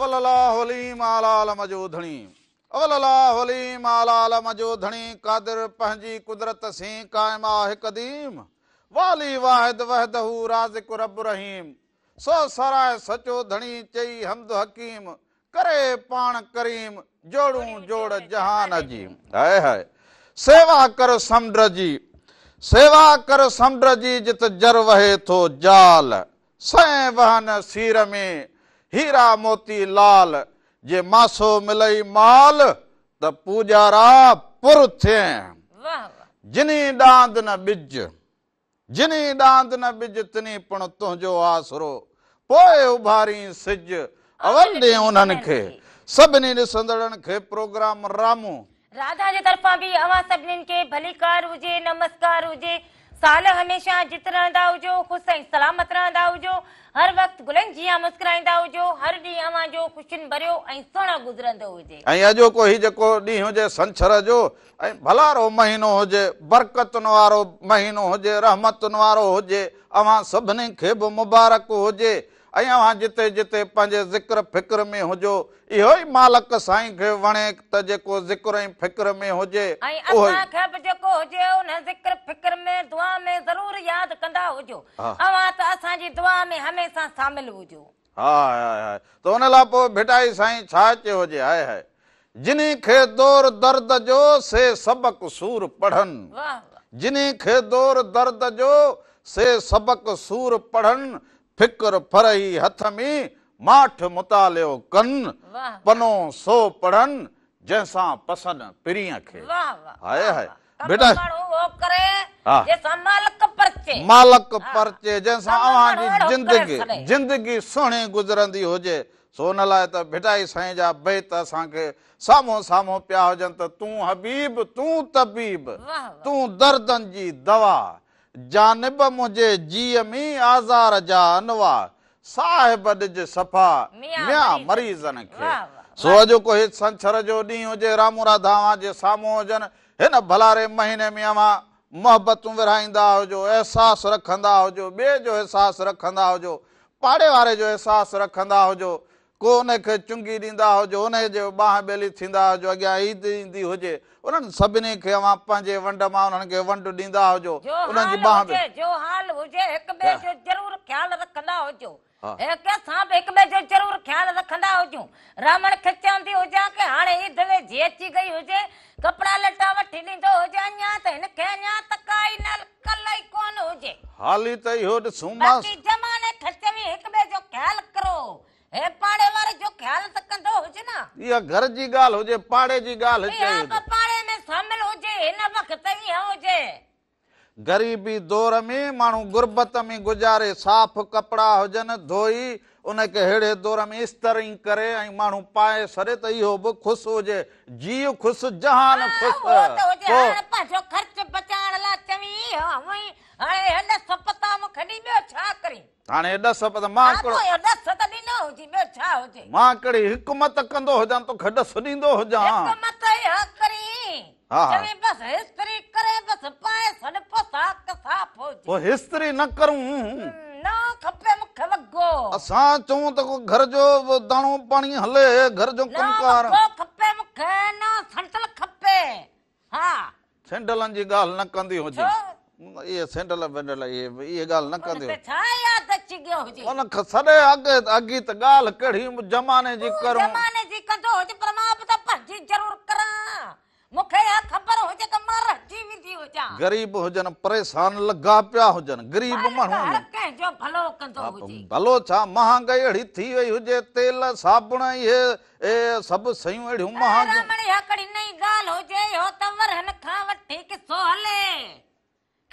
اول الله عليم اعليٰ عالم جو ڌڻي. اول الله عليم اعليٰ عالم جو ڌڻي قادر پنهنجي قدرت سين قائم آهه قديم والي واحد وحده رازق رب رحيم سو ساراهه سچو ڌڻي چئي حمد حڪيم ڪري پاڻ ڪريم جوڙون جوڙ جهان جي هاء هاء سيوا ڪر سمنڊ جي سيوا ڪر سمنڊ جي جت جر وهي ٿو جال سئين وهن سير ۾، هيرا موتي لال، جي ماسو ملئي مال، ته پوڄارا پر ٿئين. جني ڏاند نه ٻج، جني ڏاند نه ٻج، تني پڻ تنهنجو آسرو، پوء اڀارين سج، اول ڏين انهن کي. سڀني ڏسندڙن کي پروگرام رامون. راڌا جي طرفان به اوهان سڀنين کي ڀليڪار هجي، نمسڪار هجي. سال هميشه جت رهندا هجو، خوش ۽ سلامت رهندا هجو، هر وقت گلن جيان مسڪرائيندا هجو، هر ڏينهن اوهان جو خوشين ڀريو ۽ سهڻو گذرندو هجي. ۽ اڄوڪو هي جيڪو ڏينهن هجي ڇنڇر جو ۽ ڀلارو مهينو هجي، برڪتن وارو مهينو هجي، رحمتن وارو هجي، اوهان سڀني کي به مبارڪ هجي. ۽ اوهان جتي جتي پنهنجي ذڪر فڪر ۾ هجو، اهو ئي مالڪ سائين کي وڻي ته جيڪو ذڪر ۽ فڪر ۾ هجي، ۽ اهو ئي. اسان کي به جيڪو هجي ان ذڪر فڪر ۾ دعا ۾ ضرور ياد ڪندا هجو. اوهان ته اسان جي دعا ۾ هميشه شامل هجو. هاء هاء هاء ته ان لاء پوء ڀٽائي سائين ڇا چيو هجي هاء هاء جنهي کي دور درد جو سي سبق سور پڙهن جنهي کي دور درد جو سي سبق سور پڙهن فڪر ڦرهي هٿ ۾ ماٺ مطالعو ڪن، پنو سو پڙهن، جنهن سان پسن پرينء کي. High high Bhittai. مالڪ پرچي، جنهن سان اوهان جي زندگي زندگي سهڻي گذرندي هجي، سو ان لاء ته ڀٽائي سائين جا بيت اسان کي سامهون سامهون پيا هجن ته تون حبيب تون طبيب، تون دردن جي دوا، جانب منهنجي جيء ۾ آزار جا انواع، صاحب ڏج صفا، ميان مريضن کي. سو اڄوڪو هي ڇنڇر جو ڏينهن هجي، رامون راڌا اوهان جي سامهون هجن، هن ڀلاري مهيني ۾ اوهان محبتون ورهائيندا هجو، احساس رکندا هجو، ٻئي جو احساس رکندا هجو، پاڙي واري جو احساس رکندا هجو، ڪو انهي کي چنگي ڏيندا هجو، انهي جي ٻانهن ٻيلي ٿيندا هجو، اڳيان عيد ايندي هجي، انهن سڀني کي اوهان پنهنجي ونڊ مان انهن کي ونڊ ڏيندا هجو، جو انهن جي حال ٻانهن هجي، جو حال هجي، هڪ ٻئي جو ضرور خيال رکندا هجو. هڪ اسان به هڪ ٻئي جو ضرور خيال رکندا هجون. رامڻ کي چوندي هجان ڪه هاڻي عيد ويجهي اچي گئي هجي، ڪپڙا لٽا وٺي ڏيندو هجان، اڃا ته هن کي اڃا ته ڪائي نقل ئي ڪونه هجي. حالي ته اهو ڏسون ماس. باقي زماني کي چوين هڪ ٻئي جو خيال ڪرو. هي پاڙي واري جو خيال ته ڪندو هجي نه. اها گهر جي ڳالهه هجي پاڙي جي ڳالهه چئي اها هجي. به پاڙي ۾ شامل هجي هن وقت اها هجي. غريبي دور ۾ ماڻهو غربت ۾ گذاري صاف ڪپڙا هجن ڌوئي ان کي ههڙي دور ۾ استري ڪري ۽ ماڻهو پائي سڏي ته اهو به خوش هجي جيء خوش جهان ها خوش اهو ته هجي پوء. هاڻ پنهنجو خرچ بچائڻ لاء چوين اهو هونئن هاڻي اهي ڏس پتا مون کي ڏي ٻيو ڇا ڪرين. هاڻي ڏس پتا مان ها ڪهڙو. پوء اهو ڏس ته ڏنو هجي ٻيو ڇا هجي. مان ڪهڙي حڪمت ڪندو هجان توکي ڏس ڏيندو هجان. حڪمت اها ڪرين. ها ها. چوين بس هستري ڪري بس پائي سڏ پوشاڪ صاف هجي. پوء هستري نه ڪرون. نه کپي مون کي وڳو. اسان چئون ته ڪو گهر جو داڻو پاڻي هلي گهر جو ڪم ڪار. نه وڳو کپي مون کي نه سينڊل کپي ها. سينڊلن جي ڳالهه نه ڪندي هجي. ڇو؟ اهي سينڊل وينڊل اهي اهي ڳالهه نه ڪندي ان هجي. تي ڇا ياد اچي گيو هجي. ان کي سڏي اڳ اڳي ته ڳالهه ڪهڙي زماني جي تون ڪرون. زماني جي ڪندو هج پر مان به ته پنهنجي ضرور ڪران. مون کي اها خبر هجي ته مان رهجي ويندي هجان. غريب هجن پريشان لڳا پيا هجن غريب مالڪ ماڻهو هر هجن. ڪنهن جو ڀلو ڪندو هجي. ڀلو ڇا مهانگائي اهڙي ٿي وئي هجي تيل صابڻ اهي اهي سڀ شيون اهڙيون مهانگيون. رامڻ اها ڪهڙي نئين ڳالهه هجي اهو ته ورهن کان وٺي قصو هلي.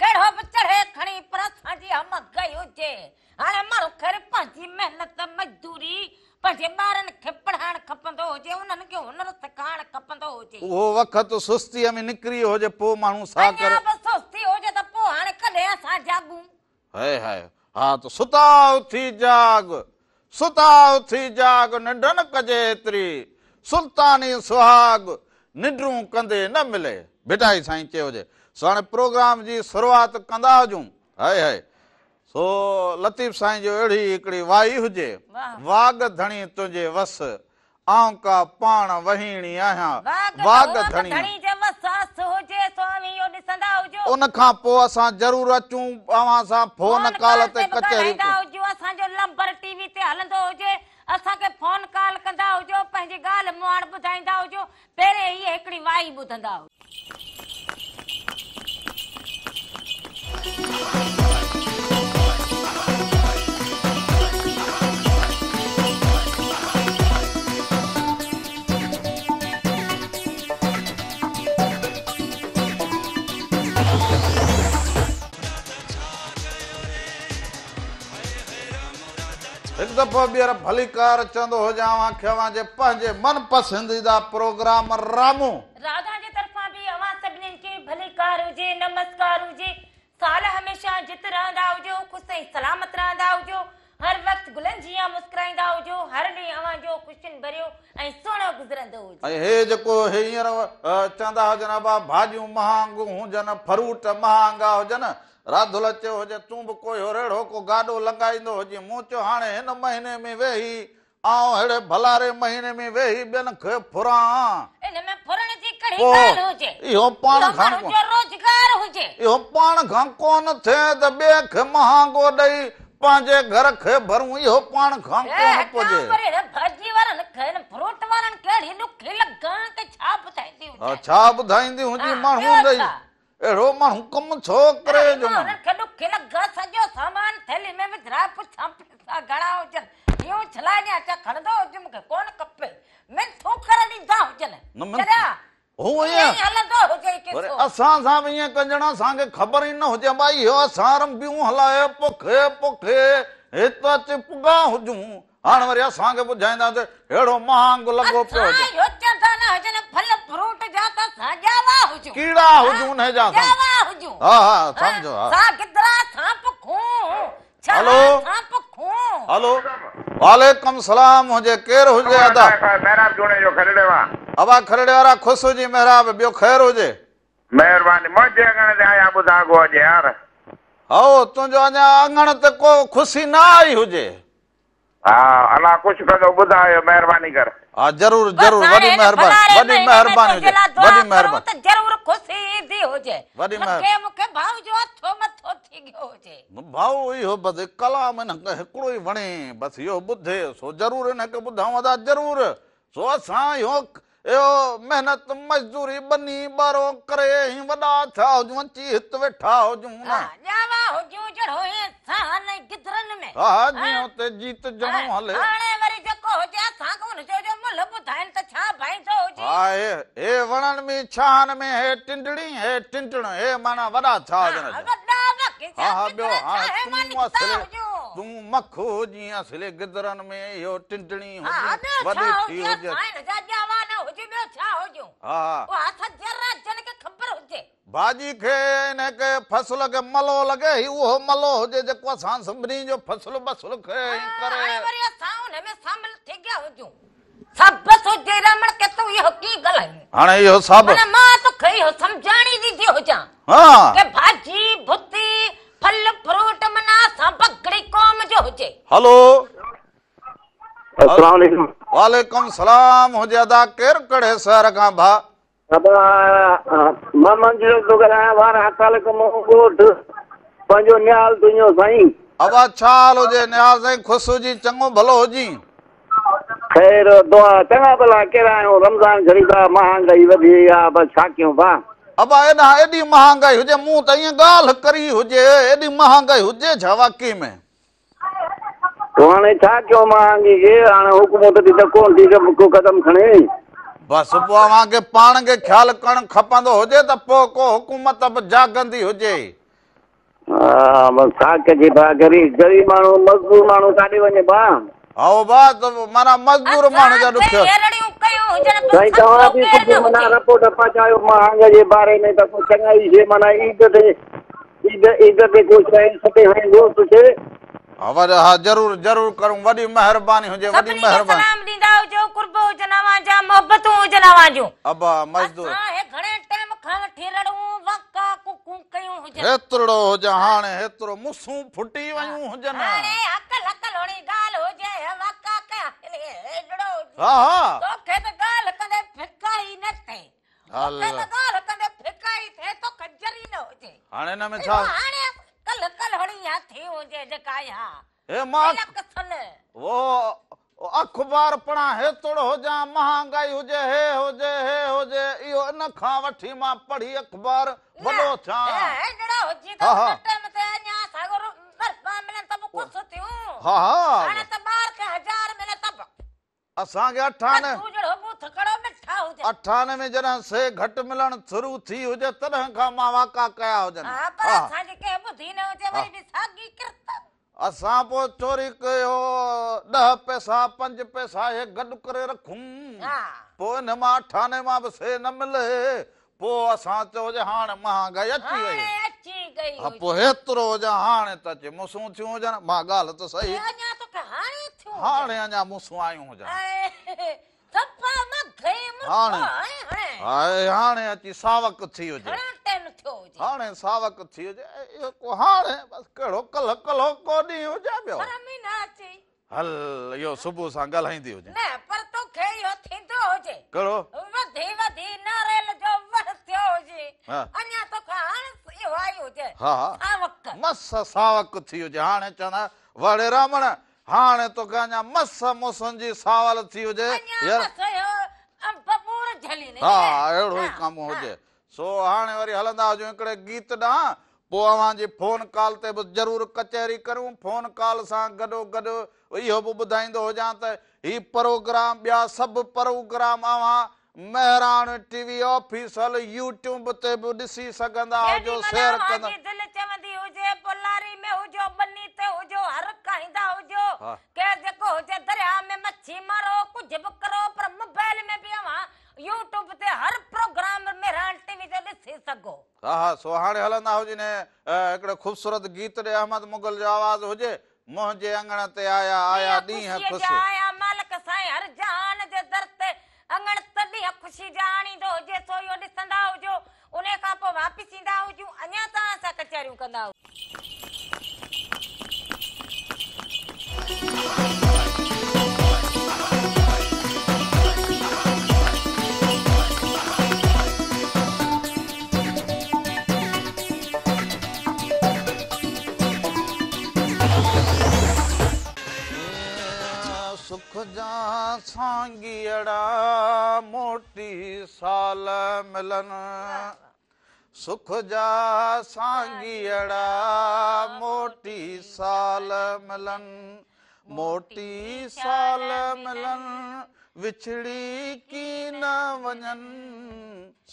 ڪهڙو به چڙهي کڻي پر اسان جي اها مهانگائي هجي. هاڻي ماڻهو خير پنهنجي محنت مزدوري پنهنجي ٻارن کي پڙهائڻ کپندو هجي انهن کي هنر سکائڻ کپندو هجي. اهو وقت سستيء ۾ نڪري ويو هجي پوء ماڻهو ڇا ڪري. اڃا به سستي هجي ته پوء هاڻي ڪڏهن اسان جاڳون. هاء هاء ها ته ستا اٿي جاڳ ستا اٿي جاڳ ننڊ نه ڪجي ايتري سلطاني سهاڳ ننڊون ڪندي نه ملي ڀٽائي سائين چيو هجي سو هاڻي پروگرام جي شروعات ڪندا هجون هاء هاء. سو لطيف سائين جو اهڙي هڪڙي وائي هجي، واڳ ڌڻي تنهنجي وس، آئون ڪا پاڻ وهيڻي آهيان، واڳ ڌڻي. جي وس اس هجي، سو اوهين اهو ڏسندا هجو. ان کان پوء اسان ضرور اچون اوهان سان فون ڪال تي ڪچهريون ڪيون. هجو، اسان جو لمبر ٽي وي تي هلندو هجي، اسان کي فون ڪال ڪندا هجو، پنهنجي ڳالهه مهاڙ ٻڌائيندا هجو، پهرين هيء هڪڙي وائي ٻڌندا هجو. هڪ دفعو ٻيهر ڀليڪار چوندو هجان اوهان کي اوهان جي پنهنجي من پسنديده پروگرام رامو. راڌا جي طرفان به اوهان سڀنين کي ڀليڪار هجي، نمسڪار هجي. سال هميشه جت رهندا هجو، خوش ۽ سلامت رهندا هجو، هر وقت گلن جيان مسڪرائيندا هجو، هر ڏينهن اوهان جو خوشين ڀريو ۽ سهڻو گذرندو هجي. ۽ هي جيڪو هينئر چوندا هجن ابا ڀاڄيون مهانگون هجن، فروٽ مهانگا هجن، راڌل چيو هجي تون به ڪو اهو ريڙهو ڪو گاڏو لنگهائيندو هجين، مون چيو هاڻي هن مهيني ۾ ويهي آئون ههڙي ڀلاري مهيني ۾ ويهي ٻين کي ڦران. ان ۾ ڦرڻ جي ڪهڙي ڳالهه هجي. اهو پاڻ کان ماڻهن جو روزگار هجي. اهو پاڻ کان ڪونه ٿئي ته ٻئي کي مهانگو ڏئي پنهنجي گهر کي ڀرون اهو پاڻ کان ڪونه پڄي. وري هن ڀاڄي وارن کي هن فروٽ وارن کي اهڙي ڏکي لڳان ته ڇا ٻڌائيندي هجين. ڇا ٻڌائيندي هجين ماڻهو ڏئي اهڙو ماڻهو ڪم ڇو ڪري جو ماڻهو. انهن کي ڏکي لڳا سڄو سامان ٿيلهي ۾ وجهرائي پڇان پئسا گهڻا هجن اهو اڇلائي ڏيان ڇا کڻندو هجي مون کي ڪونه کپي منٿون ڪري ڏيندا هجن چريا هو ائين ئي هلندو هجي وري قصو. اسان سان به ائين ڪن ڄڻ اسان کي خبر ئي نه هجي ڀائي اهو اسان رنبيون هلائي پوکي پوکي هت اچي پڳا هجون هاڻ وري اسان کي ٻڌائيندا ته ههڙو مهانگو لڳو پيو هجي. اسان اهو چوندا نه هجن ڦل فروٽ جا ته اسان ڄاوا هجون. ڪيڙا هجون انهي جا اسان. ڄاوا هجون. ها ها سمجهو ها. سا گدرا سانپ کون. ڇا سانپ کون. هلو وعليڪم سلام هجي ڪير هجي ادا. محراب جوڻيجو کرڙي مان. ابا کرڙي وارا خوش هجين محراب ٻيو خير هجي. مهرباني منهنجي اڱڻ تي آيا ٻڌان ڪو اڄ يار. هائو تنهنجو اڃا اڱڻ تي ڪو خوشي نه آئي هجي. ها الله خوش ڪندو ٻڌايو مهرباني ڪر. ها ضرور ضرور وڏي مهرباني وڏي مهرباني هجي وڏي مهرباني. ته ضرور خوشي ايندي هجي. وڏي مهرباني. مونکي مونکي ڀائو جو اٿو مٿو ٿي گيو هجي. ڀائو اهو بس ڪلام هن کي هڪڙو ئي وڻي بس اهو ٻڌي سو ضرور هن کي ٻڌائون ادا ضرور سو اسان اهو اهو محنت مزدوري ٻني ٻارو ڪري هي وڏا ٿيا هجون اچي هت ويٺا هجون نه. ها ڄاوا هجون جهڙو انسان ۽ گدرن ۾. ها جيئن اتي جيت جڻو هلي. هاڻي وري جيڪو هجي اسان کي ان جو جو ملهه ٻڌائين ته ڇا ڀائيندو هجي. ها هي هي وڻن ۾ ڇانهن ۾ هي ٽنڊڻي هي ٽنڊڻ هي معنيٰ وڏا ٿيا هجن ها وڏا باقي ها ها ٻيو ها تون اصل تون مک هجين اصل گدرن ۾ اهو ٽنڊڻي هجين وڏي ٿي هجي. ها ڀاڄي کي ان کي فصل کي ملو لڳي هي اهو ملو هجي جيڪو اسان سڀني جو فصل بصل کي ۽ ڪري. هاڻي اهو سڀ. ها. هلو. السلام عليڪم. وعليڪم سلام هجي ادا ڪير ڪهڙي شهر کان ڀا. ابا مان منظور ٿو ڳالهايان وارهه تعلقو ڳوٺ پنهنجو نهال تنيو سائين. ابا ڇا حال هجي نهال سائين خوش هجين چڱو ڀلو هجين. خير دعا چڱا ڀلا ڪهڙا آهيون رمضان شريف آ مهانگائي وڌي وئي آ بس ڇا ڪيون ڀا. ابا ايڏانهن ايڏي مهانگائي هجي مون ته ائين ڳالهه ڪري هجي ايڏي مهانگائي هجي ڇا واقعي ۾. پوء هاڻي ڇا ڪيون مهانگي کي هاڻي حڪومت به ته ڪونه ٿي ڪو قدم کڻي. بس پوء اوهان کي پاڻ کي خيال ڪرڻ کپندو هجي ته پوء ڪو حڪومت به جاڳندي هجي. ها بس ڇا ڪجي ڀاء غريب غريب ماڻهو مزدور ماڻهو ڪاڏي وڃي ڀاء. هائو ڀاء ته معنيٰ مزدور ماڻهو جا ڏکيو. سائين توهان به ڪجهه معنيٰ رپورٽ پهچايو مهانگي جي باري ۾ ته ڪو چڱائي شي معنيٰ عيد تي عيد عيد تي ڪو شيء سٺي هڻي گوشت ٿئي. ها وڏا ها ضرور ضرور ڪرون وڏي مهرباني هجي وڏي سڀني کي مهرباني. سلام ڏيندا هجو قرب هجن اوهان جا محبتون هجن اوهان جون. ابا مزدور. اسان هي گهڻي ٽيم کان وٺي رڙون واڪا ڪوڪون ڪيون هجن. هجن. هيترڙو هجان هاڻي هيترو مسون ڦٽي ويون هجن. هاڻي هڪل هڪل هڻي ڳالهه هجي واڪا ڪيا هيڏڙو هجي. ها ها. توکي ته ڳالهه ڪندي ڦڪا ئي نه ٿئي. توکي ته ڳالهه ڪندي ڦڪا ئي ٿئي توکي ذري نه هجي. هاڻي هن ۾ ڇا. هاڻي ڪل هڪل هڻي اها ٿي هجي جيڪا اها. هي مان وو اخبار پڙهان هيتڙ هجان مهانگائي هجي هي هجي هي هجي اهو ان کان وٺي مان پڙهي اخبار وڏو ٿيان. هيڏڙو هجي ته ان ٽيم تي اڃا ساڳو برفا ملن ته به خوش ٿيون. ها ها. هاڻي ته ٻار کي هزار ملي ته به. اسان کي اٺانوي اٺانوي ۾ جڏهن سي گهٽ ملڻ شروع ٿي هجي تڏهن کان مان واڪا ڪيا هجن. اسان پوء چوري ڪيو ڏهه پئسا پنج پئسا اهي گڏ ڪري رکون پوء ان مان اٺانوي مان به سي نه ملي پوء اسان چيو هجي هاڻ مهانگائي اچي وئي. ها پوء هيترو هجان هاڻي ته اچي مسون ٿيون هجن. مان ڳالهه ته صحيح. هاڻي اڃا مسون آيون هجن. هاڻي هاڻي اچي ساوڪ ٿي هجي. هاڻي ساوڪ ٿي هجي. اهو ڪو هاڻي بس ڪهڙو ڪلهه ڪلهوڪو ڏينهن هجي ٻيو. هل اهو صبح سان ڳالهائيندي هجين. نه پر توکي اهو ٿيندو هجي. ڪهڙو؟ وڌي وڌي ناريل جو وڻ ٿيو هجي. اڃا توکي هاڻ اهو آئي هجي. ها ساوڪ. مس ساوڪ ٿي هجي. هاڻي چوندا وڙي رامڻ هاڻي توکي اڃا مس مسن جي ساول ٿي هجي. اڃا مس اهو انب ٻور جهلين. ها اهڙو ئي ڪم هجي. سو هاڻي وري هلندا هجون هڪڙي گيت ڏانهن، پوء اوهان جي فون ڪال تي به ضرور ڪچهري ڪريون، فون ڪال سان گڏو گڏ اهو به ٻڌائيندو هجان ته هي پروگرام ٻيا سڀ پروگرام اوهان Mehran T V official YouTube تي به ڏسي سگهندا هجو جيڏي مهل شيئر اوهان ڪندا. جي دل چوندي هجي پوء لاري ۾ هجو ٻني تي هجو هر ڪاهيندا هجو ڪير جيڪو هجي درياء ۾ مڇي مارو ڪجهه به ڪرو پر موبائل ۾ به اوهان يوٽيوب تي هر پروگرام مهراڻ ٽي وي جو ڏسي سگهو. ها ها سو هاڻي هلندا هجين هڪڙي خوبصورت گيت ڏي احمد مغل جو آواز هجي منهنجي اڱڻ تي آيا آيا ڏينهن ڏينهن خوشيء جا خوشي. آيا مالڪ سائين هر جهان جي در تي اڱڻ ته ڏينهن خوشي جا آڻيندو هجي سو اهو ڏسندا هجو انهي کان پوء واپس ايندا هجون اڃان توهان سان ڪچهريون ڪندا هجون. سک جا سانگيئڙا موٽي سال ملن. سک جا سانگيئڙا موٽي سال ملن، موٽي سال ملن، وڇڙي ڪين وڃن،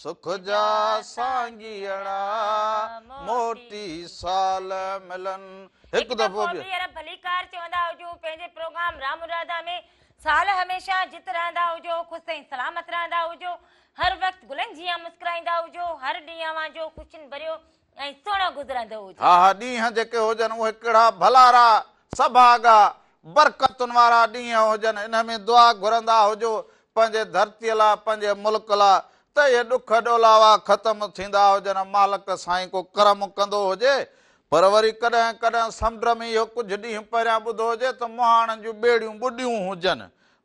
سک جا سانگيئڙا موٽي سال ملن. هڪ دفعو ٻيهر ڀليڪار چوندا هجون پنهنجي پروگرام رام راڌا ۾. سال هميشه جت رهندا هجو، خوش ۽ سلامت رهندا هجو. هر وقت گلن جيان مسڪرائيندا هجو، هر ڏينهن اوهان جو خوشين ڀريو ۽ سهڻو گذرندو هجي. ها ها ڏينهن جيڪي هجن اهي ڪهڙا ڀلارا، سڀاڳا، برڪتن وارا ڏينهن هجن، انهن ۾ دعا گهرندا هجو پنهنجي ڌرتيء لا، پنهنجي ملڪ لا ته اهي ڏک ڏولاوا ختم ٿيندا هجن، مالڪ سائين ڪو ڪرم ڪندو هجي، پر وري ڪڏهن ڪڏهن سمنڊ ۾ اهو ڪجهه ڏينهن پهريان ٻڌو هجي ته مهاڻن جون ٻيڙيون ٻڏيون هجن،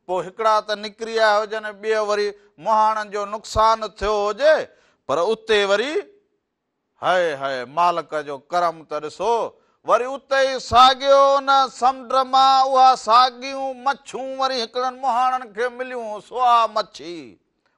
پوء هڪڙا ته نڪري آيا هجن، ٻئي وري مهاڻن جو نقصان ٿيو هجي، پر اتي وري هئي هئي مالڪ جو ڪرم ته ڏسو، وري اتي ئي ساڳيو ان سمنڊ مان اها ساڳيون مڇون وري هڪڙن مهاڻن کي مليون، سوا مڇي،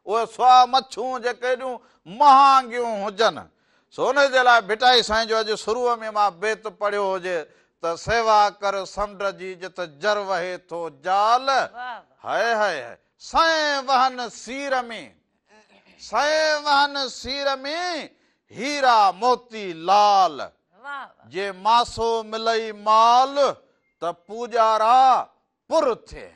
اهي سوا مڇون جيڪي ايڏيون مهانگيون هجن، سو ان جي لاء ڀٽائي سائين جو اڄ شروع ۾ مان بيت پڙهيو هجي ته سيوا ڪر سمنڊ جي جت جر وهي ٿو جال، هئي هئي هئي سئين وهن سير ۾، سئين وهن سير ۾ هيرا موتي لال، جي ماسو ملئي مال ته پوڄارا پر ٿئين.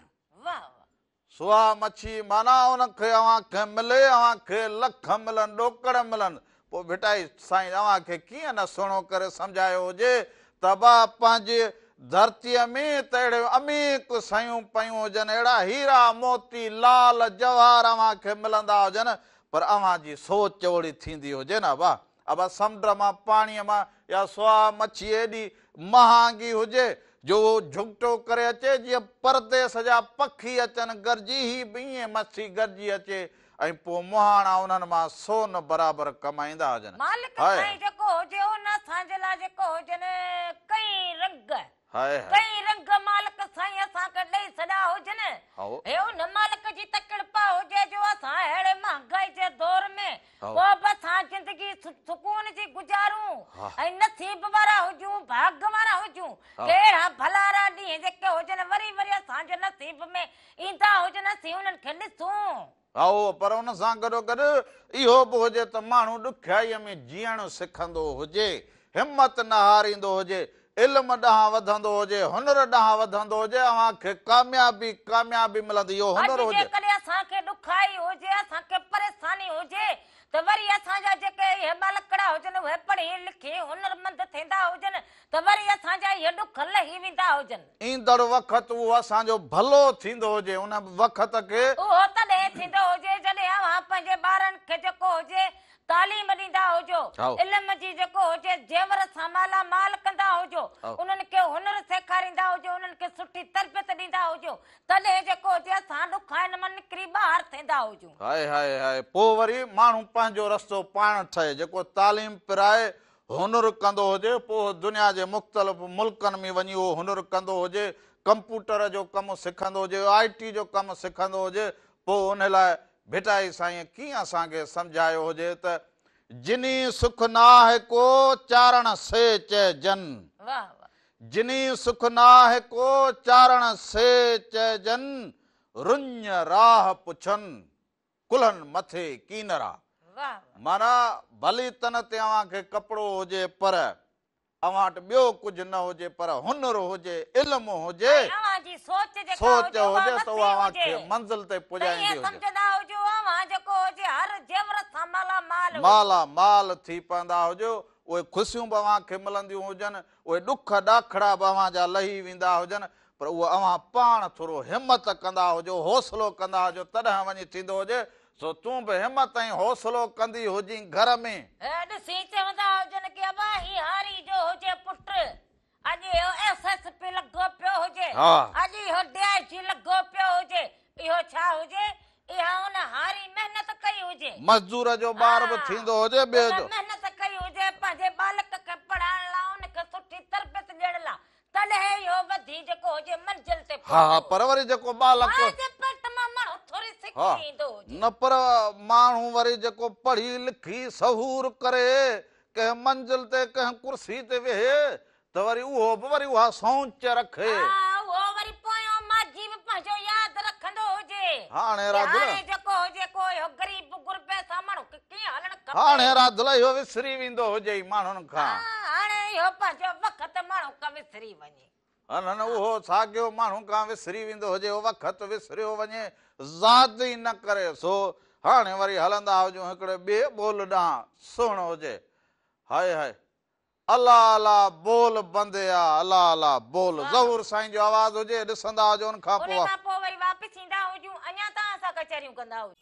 سوا مڇي معنيٰ ان کي اوهان کي ملي، اوهان کي لک ملن، ڏوڪڙ ملن. پوء ڀٽائي سائين اوهان کي ڪيئن نه سهڻو ڪري سمجهايو هجي ته ابا پنهنجي ڌرتيء ۾ ته اهڙيون عميق شيون پيون هجن، اهڙا هيرا، موتي، لال، جواهر اوهان کي ملندا هجن، پر اوهان جي سوچ اوڙي ٿيندي هجي نه ابا. ابا سمنڊ مان پاڻيء مان اها سها مڇي ايڏي مهانگي هجي جو اهو جهڳٽو ڪري اچي جيئن پرديس جا پکي اچن گرجي هي به ائين مڇي گرجي اچي ۽ پوء مهاڻا انهن مان سون برابر ڪمائيندا هجن. مالڪ هاء سائين جيڪو هجي ان اسان جي لاء جيڪو هجن ڪئين رنگ. High high. ڪئين رنگ مالڪ سائين اسان کي ڏئي ڇڏيا هجن. هائو. هي ان مالڪ جي ته ڪرپا هجي جو اسان اهڙي مهانگائي جي دور ۾ هائو. پوء به اسان زندگي سڪون جي گذارون ها. ۽ نصيب وارا هجون، ڀاڳ وارا هجون. هائو. ڪي اهڙا ڀلارا ڏينهن جيڪي هجن وري وري اسان جي نصيب ۾ ايندا هجن اسين انهن کي ڏسون. هائو، پر ان سان گڏوگڏ اهو به هجي ته ماڻهو ڏکيائيء ۾ جيئڻ سکندو هجي، همت نه هاريندو هجي، علم ڏانهن وڌندو هجي، هنر ڏانهن وڌندو هجي، اوهان کي ڪاميابي ڪاميابي ملندي، اهو اڄ هنر هجي. جيڪڏهن اسان کي ڏکائي هجي، اسان کي پريشاني هجي ته وري اسان جا جيڪي اهي ٻالڪڙا هجن اهي پڙهي لکي هنرمند ٿيندا هجن ته وري اسان جا اهي ڏک لهي ويندا هجن. ايندڙ وقت اهو اسان جو ڀلو ٿيندو هجي، ان وقت کي. اهو تڏهن ٿيندو هجي جڏهن اوهان پنهنجي ٻارن کي جيڪو هجي تعليم ڏيندا هجو، علم جي جيڪو هجي زيور سان مالا مال ڪندا هجو، انهن کي هنر سيکاريندا هجو، انهن کي سٺي تربيت ڏيندا هجو، تڏهن جيڪو هجي اسان ڏکائن مان نڪري ٻاهر ٿيندا هجون. هاء هاء هاء پوء وري ماڻهو پنهنجو رستو پاڻ ٺهي، جيڪو تعليم پرائي هنر ڪندو هجي، پوء دنيا جي مختلف ملڪن ۾ وڃي اهو هنر ڪندو هجي، ڪمپوٽر جو ڪم سکندو هجي، آء ٽي جو ڪم سکندو هجي، پوء ان لاء ڀٽائي سائينء ڪيئن اسان کي سمجهايو هجي ته، جني سک ناهه ڪو، چارڻ سي چئجن. جني سک ناهه ڪو، چارڻ سي چئجن، رڃ راهه پڇن، ڪلهن مٿي ڪينرا. معنيٰ ڀلي تن تي اوهان کي ڪپڙو هجي پر اوهان وٽ ٻيو ڪجهه نه هجي پر هنر هجي، علم هجي، ۽ اوهان جي سوچ جيڪا سوچ هجي اها هجي ته اها وسيع اوهان هجي کي منزل تي ته پڄائيندي ائين هجي. سمجهندا هجو اوهان جيڪو هجي هر زيور سان مالا مال هجو. مالا مال ٿي پوندا هجو، اهي خوشيون به اوهان کي ملنديون هجن، اهي ڏک ڏاکڙا به اوهان جا لهي ويندا هجن، پر اهو اوهان پاڻ ٿورو همت ڪندا هجو، حوصلو ڪندا هجو تڏهن وڃي ٿيندو هجي، سو تون به همت ۽ حوصلو ڪندي هجين گهر ۾. هي ڏسي چوندا هجن ڪي ابا هي هاري جو هجي پٽ، اڄ اهو ايس ايس پي لڳو پيو هجي، اڄ اهو ڊي I جي لڳو پيو هجي، اهو ڇا هجي، اها ان هاري محنت ڪئي هجي. مزدور جو ٻار به ٿيندو هجي ٻئي جو. ان محنت ڪئي هجي پنهنجي ٻالڪ کي پڙهائڻ لا ان کي سٺي تربيت ڏيڻ لا تڏهن اهو وڌي جيڪو هجي منزل تي ها پهتو. پر وري جيڪو ٻالڪ. ماء جي پيٽ مان ماڻهو ٿوري سکي ها ايندو هجي. نه پر ماڻهو وري جيڪو پڙهي لکي سهور ڪري ڪنهن منزل تي ڪنهن ڪرسي تي ويهي ته وري اهو به وري اها سوچ رکي. ها اهو وري پويان ماضي به پنهنجو ياد رکندو هجي. هاڻي ڪي راڌل. هاڻي جيڪو هجي ڪو اهو غريب غربي سان ماڻهو کي ڪيئن هلڻ کپي. هاڻي راڌل اهو وسري ويندو هجي ئي ماڻهن کان. ها هاڻي اهو پنهنجو وقت ماڻهو کان وسري وڃي. نه نه اهو ساڳيو ماڻهو کان وسري ويندو هجي اهو وقت وسريو وڃي زياد ئي نه ڪري سو هاڻي وري هلندا هجون هڪڙي ٻئي ٻول ڏانهن سهڻو هجي هاء هاء الا الا بول بنديا الا الا بول ظهور سائين جو آواز هجي ڏسندا هجو ان کان ان پوء. کان پوء وري واپس ايندا هجون اڃا توهان سان ڪچهريون ڪندا هجون.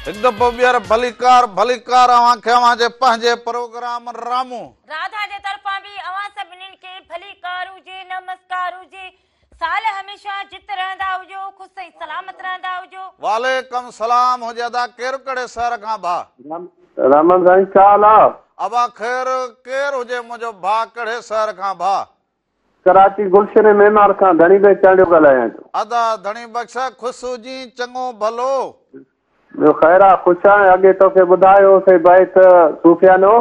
هڪ دفعو ٻيهر ڀليڪار ڀليڪار اوهان کي اوهان جي پنهنجي پروگرام رامو. راڌا جي طرفان به اوهان سڀنين کي ڀليڪار هجي نمسڪار هجي سال هميشه جت رهندا هجو خوش ۽ سلامت رهندا هجو. وعليڪم سلام هجي ادا ڪير ڪهڙي شهر کان ڀاء. رامن سائين ڇا حال آ. ابا خير ڪير هجي منهنجو ڀاء ڪهڙي شهر کان ڀاء. ڪراچي گلشن معمار کان ڌڻي بخش چانڊيو ڳالهايان ٿو. ادا ڌڻي بخش خوش هجين چڱو ڀلو. ٻيو خير آ خوش آهيان اڳي توکي ٻڌايو هو سائين بيت صوفيانو.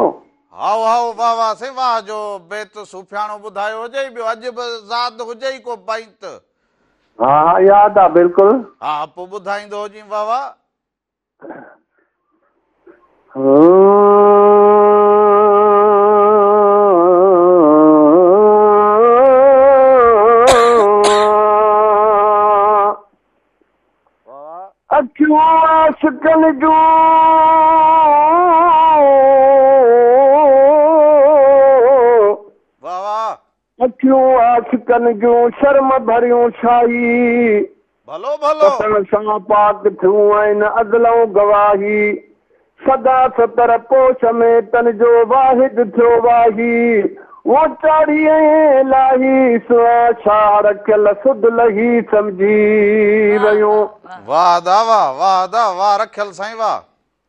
هائو هائو واه واه سائين واه جو بيت صوفياڻو ٻڌايو هجئي ٻيو اڄ به زاد هجئي ڪو بيت. ها ها ياد آ بلڪل. ها پو ٻڌائيندو هجين واه واه. अखियूं आशिकनि जूं वाह वाह अखियूं आशिकनि जूं शर्म भरियूं शाही भलो भलो पतण सां पाक थियूं आहिनि अज़लऊं गवाही सदा सतर पोश में तन जो वाहिद थियो वाही उहो चाढ़ी ऐं लाही सुहा शाह रखियल सुध लही सम्झी वियूं। वाह अदा वाह वाह अदा वाह रखियल साईं वाह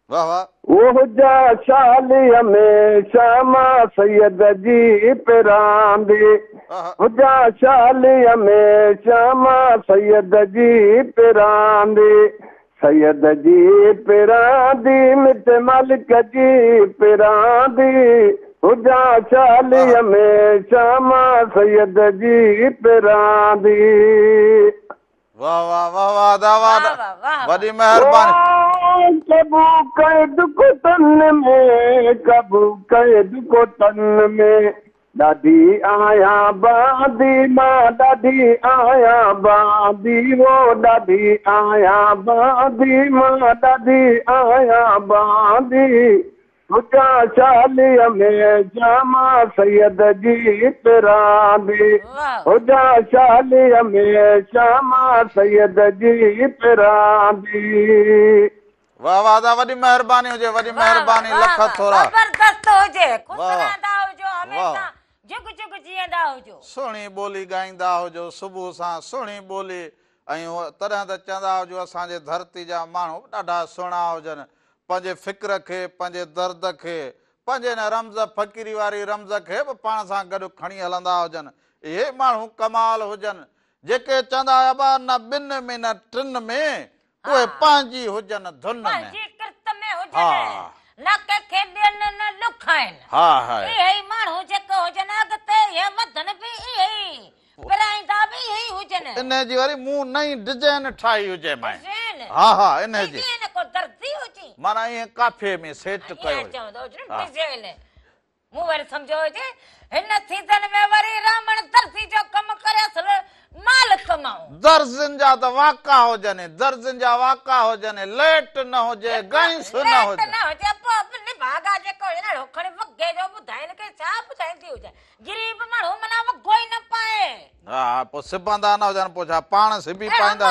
वाह वाह। उहो जा शाली हमेशा मां सैयद जी पिरांदी हुजा शाली हमेशा मां सैयद जी पिरांदी सैयद जी पिरांदी मिठ मालिक जी पिरांदी हुजा शाली हमेशा मां सैयद जी पिरांदी। वाह वाह वाह वाह अदा वाह वाह, वॾी महिरबानी। कबू कैद को तन में कबू कैद को तन में ॾाढी आहियां बांदी मां ॾाढी आहियां बांदी वो ॾाढी आहियां बांदी मां ॾाढी आहियां बांदी हुजा शाली हमेशा मां सैयद जी पिरांदी हुजा शाली हमेशा मां सैयद जी पिरांदी। वाह वाह अदा वॾी महिरबानी हुजे वॾी महिरबानी लख थोरा ज़बरदस्त हुजे ख़ुशि रहंदा हुजो हमेशा जुग जुग जीअंदा हुजो सुहिणी ॿोली ॻाईंदा हुजो सुबुह सां सुहिणी ॿोली ऐं तॾहिं त चवंदा हुजो असांजे धरती जा माण्हू ॾाढा सुहिणा हुजनि पंहिंजे फ़िक्र खे पंहिंजे दर्द खे पंहिंजे हिन रमज़ फ़क़ीरी वारी रमज़ खे बि पाण सां गॾु खणी हलंदा हुजनि। इहे माण्हू कमाल हुजनि जेके चवंदा हुआ बा न ॿिनि में न टिनि में उहे पंहिंजी हुजनि धुन में पंहिंजी किरत में हुजनि न कंहिंखे ॾियनि न ॾुखाइनि। हा हा इहे ई माण्हू जेके हुजनि अॻिते इहे वधनि बि इहे ई पिराईंदा बि इहे ई हुजनि। इन जी वरी मूं नई डिज़ाइन ठाही हुजे माए। हा हा इन जी डिज़ाइन को दर्जी हुजे माना ईअं काफ़े में सेट कयो चवंदो हुजे डिज़ाइन मूं वरी सम्झो हुजे हिन सीज़न में वरी रामण दर्जी जो कमु करे असल माल कमाऊं। दर्जन जा त वाका हुजनि दर्जन जा वाका हुजनि लेट न हुजे गैस न हुजे न हुजे पोइ बि निभागा जेको हुजे न खणी वॻे जो ॿुधाइनि खे छा ॿुधाईंदी हुजे ग़रीब माण्हू माना वॻो ई न पाए। हा पोइ सिबंदा न हुजनि पोइ छा पाण सिबी पाईंदा।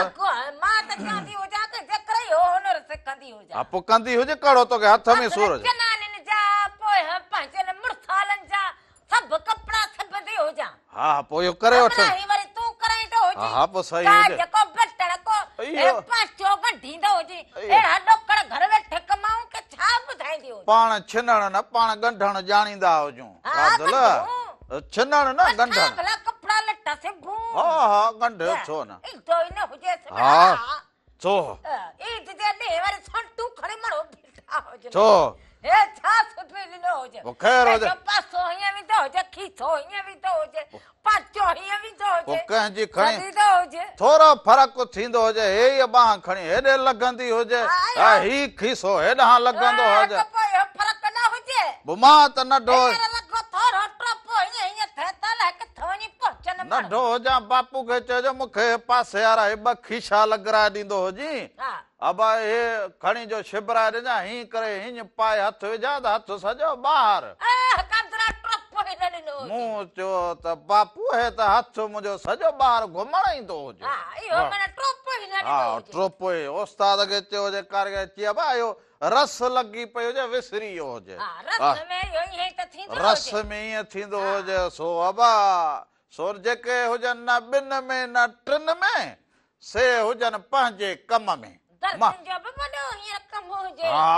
मां त चवंदी हुजां की जेकर इहो हुनर सिखंदी हुजां। हा पोइ कंदी हुजे कहिड़ो तोखे हथ में सूर हुजे। जनानिनि जा पोइ पंहिंजनि मुड़सालनि जा सभु कपिड़ा सिबंदी हुजां। हा पोइ इहो करे वठो। वरी तूं कराईंदो हुजी। हा पोइ सही हुजे। जेको बटण को पाचो ॻंढींदो हुजी अहिड़ा ॾोकड़ घर वेठे कमाऊं की छा ॿुधाईंदी हुजे। पाण छिनण न पाण ॻंढण ॼाणींदा हुजूं। छिनण न ॻंढण भला कपिड़ा लटा सिबूं। हा हा ॻंढियो छो न ईदो ई न हुजे हा छो ईद जे ॾींहुं वरी संटू खणी माण्हू बीठा हुजनि। छो हे छा सिबी ॾिनो हुजे ख़ैर हुजे पासो हीअं वेंदो हुजे खीसो हीअं वेंदो हुजे पाचो हीअं वेंदो हुजे पोइ कंहिंजी खणी थोरो फ़र्क़ु थींदो हुजे हे ई ॿांह खणी हेॾे लॻंदी हुजे ऐं ही खीसो हेॾां लॻंदो हुजे पोइ इहो फ़र्क़ु न हुजे पोइ मां त नंढो नंढो हुजां बापू खे चइजो मूंखे पासे वारा हे ॿ खीसा लॻराए ॾींदो हुजी अबा हे खणी जो छिबराए ॾिजां हीअं करे हीअं पाए हथु विझां त हथु सॼो ॿाहिरि। मूं चयो त बापू हे त हथु मुंहिंजो सॼो ॿाहिरि घुमण ईंदो हुजे। हा टोपो ई उस्ताद खे चयो हुजे कारीगर चई अबा इहो रस लॻी पई हुजे विसरी वियो हुजे। रस में ईअं थींदो हुजे सो अबा सो जेके हुजनि न ॿिनि में न टिनि में से हुजनि पंहिंजे कम में। हा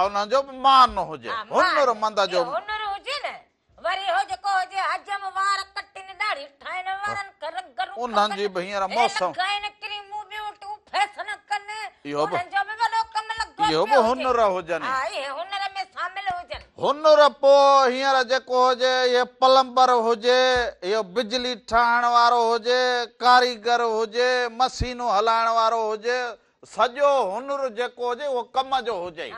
उन्हनि जो बि मान हुजे हुनरमंद जो हुनर हुजे न वरी हो जेको हुजे हजम वार कटिन दाढ़ी ठाहिण वारनि खे रंग रूप उन्हनि जी बि हींअर मौसम लॻाइनि क्रीमूं ॿियूं टियूं फैशन कनि इहो बि उन्हनि जो बि वॾो कमु लॻो इहो बि हुनर हुजनि। हा इहे हुनर में शामिल हुजनि। हुनर पोइ हींअर जेको हुजे इहे प्लम्बर हुजे इहो बिजली ठाहिण वारो हुजे कारीगर हुजे मशीनूं हलाइण वारो हुजे सॼो हुनर जेको हुजे उहो कम जो हुजे।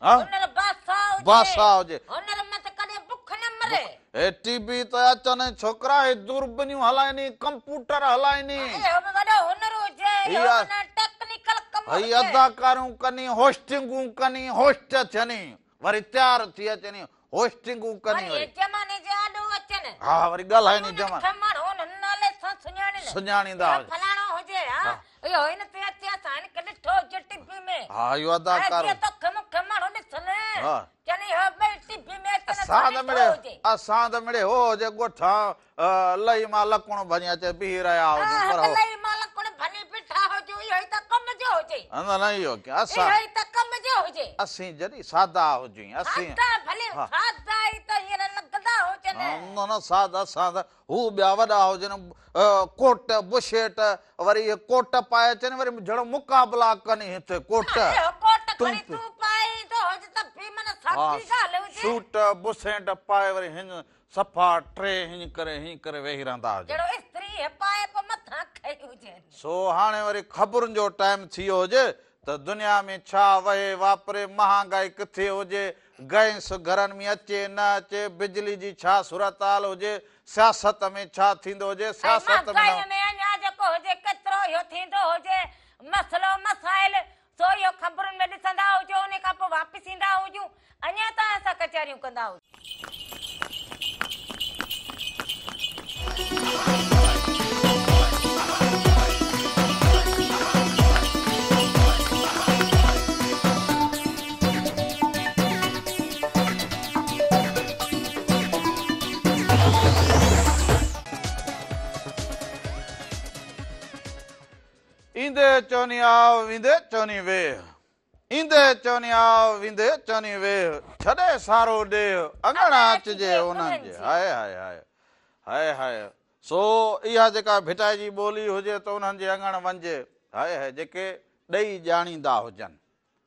हुनर बादशाह हुजे बादशाह हुजे हुनर में त कॾहिं बुख न मरे। हे टीवी त अचनि छोकिरा हे दूरबीनियूं हलाइनि कंप्यूटर हलाइनि इहो बि वॾो हुनर हुजे इहो टेक्निकल कम هي اداڪاريون ڪني، هوسٽنگون ڪني، هوسٽ ٿيني، وري تيار ٿي اچني، هوسٽنگون ڪني وري. زماني جي آڏو اچن. ها وري ڳالهائني زماني. کي ماڻهو انهن نالي سان سڃاڻين. سڃاڻيندا هجن. فلاڻو هجي ها اهو هن تي اچي اسان هن کي ڏٺو هجي ٽي وي ۾. ها اهو اداڪار. جيئن توکي مون کي ماڻهو ڏسن. ها. چون اهو ٻئي ٽي وي ۾ اچن اسان ڏٺو هجي. اسان ته مڙئي هو هجي ڳوٺان لئي مان لڪڻ ڀڃي اچي بيهي رهيا هجون پر هو. لئي مان لڪڻ ڀڃي بيٺا هجون اهو ئي ته ڪم جو هجي. نه نه اهو ڪيئن اسان. اهو ئي ته ڪم جو هجي. اسين جڏهن سادا هجون اسين. سادا ڀلي سادا ئي ته هينئر لڳندا هجن. نه نه سادا اسان ته هو ٻيا وڏا هجن ڪوٽ بشيٽ وري اهي ڪوٽ پائي اچن وري جهڙو مقابلا ڪن هتي ڪوٽ. اهو ڪوٽ کڻي تون پائي ايندو هج ته به من ساڳي ڳالهه هجي. سوٽ بشيٽ پائي وري هن صفا ٽي هين ڪري هين ڪري ويهي رهندا هجن. جهڙو استري پائي پوء مٿان کنئي هجين. سو هاڻي وري خبرن جو ٽائيم ٿي ويو هجي ته دنيا ۾ ڇا وهي واپري، مهانگائي ڪٿي هجي، گئس گهرن ۾ اچي نه اچي، بجلي جي ڇا صورتحال هجي، سياست ۾ ڇا ٿيندو هجي، ۽ سياست ۾ مهانگائيء ۾ اڃا جيڪو هجي ڪيترو اهو ٿيندو هجي مسئلو مسائل سو اهو خبرن ۾ ڏسندا هجو انهي کان پوء واپس ايندا هجون اڃا توهان سان ڪچهريون ڪندا هجون. ايندي چوني آء ويندي چوني ويهه، ايندي چوني آء ويندي چوني ويهه، ڇڏي سارو ڏيهه، اڱڻ اچجي انهن جي. هاء هاء هاء هاء هاء سو اها جيڪا ڀٽائي جي ٻولي هجي ته انهن جي اڱڻ وڃجي. هاء هاء جيڪي ڏئي ڄاڻيندا هجن.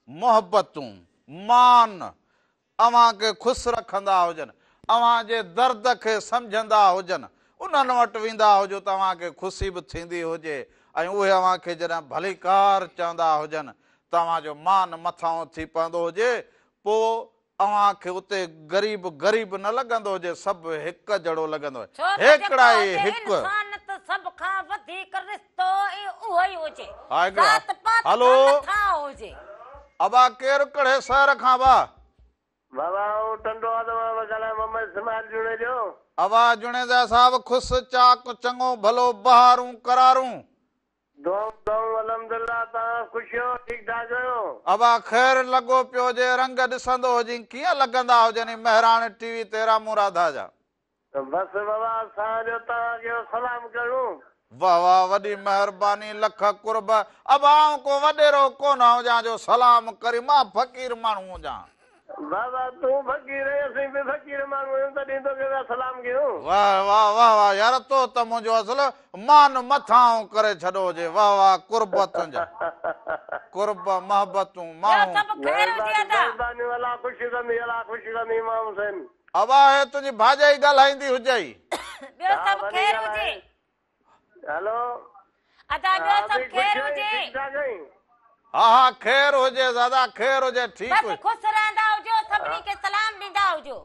محبتون، مان، اوهان کي خوش رکندا هجن، اوهان جي درد کي سمجهندا هجن، انهن وٽ ويندا هجو ته اوهان کي خوشي به ٿيندي هجي ۽ اهي اوهان کي جڏهن ڀليڪار چوندا هجن ته اوهان جو مان مٿانهون ٿي پوندو هجي، پوء اوهان کي اتي غريب غريب نه لڳندو هجي، سڀ هڪ جهڙو لڳندو هجي، ڇو ته جيڪو هيڪڙا ئي هجي هڪ. انسان ته سڀ کان وڌيڪ رشتو ئي اهو ئي هجي، ها هڪڙا ذات پات کان هلو. مٿانهون هجي. ابا ڪير ڪهڙي شهر کان ابا؟ بابا آئون ٽنڊو آدم مان پيو ڳالهايان محمد اسماعيل جوڻيجو. ابا جوڻيجا صاحب خوش چاڪ چڱو ڀلو بهارون قرارون. دعائون دعائون الحمدلله توهان خوش آهيو ٺيڪ ٺاڪ آهيو. ابا خير لڳو پيو هجي رنگ ڏسندو هجين ڪيئن لڳندا هجن هي مهراڻ ٽي وي تي رامون راڌا جا. بس بابا اسان جو توهان کي سلام ڪرڻو. واه واه وڏي مهرباني لک قرب. ابا آئون ڪو وڏيرو ڪونه هجان جو سلام ڪرين مان فقير ماڻهو هجان. بابا تون فقير آهين اسين به فقير ماڻهو آهيون تڏهن توکي پيا سلام ڪيون. واه واه واه واه يار تو ته منهنجو اصل مان مٿانهون ڪري ڇڏو هجي واه واه قرب تنهنجا قرب محبتون ٻيو ماڻهو. سڀ خير هجي مهرباني ادا. مهربانيون الله خوش ڪندي الله خوش ڪندي امام حسين. ابا هي تنهنجي ڀاڄائي ڳالهائيندي هجئي. ٻيو ها سڀ ڀلي خير ڳالهائي. هجي. هلو. ادا ٻيو ها سڀ به خوش خير آهين هجي. ٺيڪ ٺاڪ آهين. ها ها خير هجي دادا خير هجي ٺيڪ بس هجي. خوش رهندا هجو سڀني کي سلام ڏيندا هجو.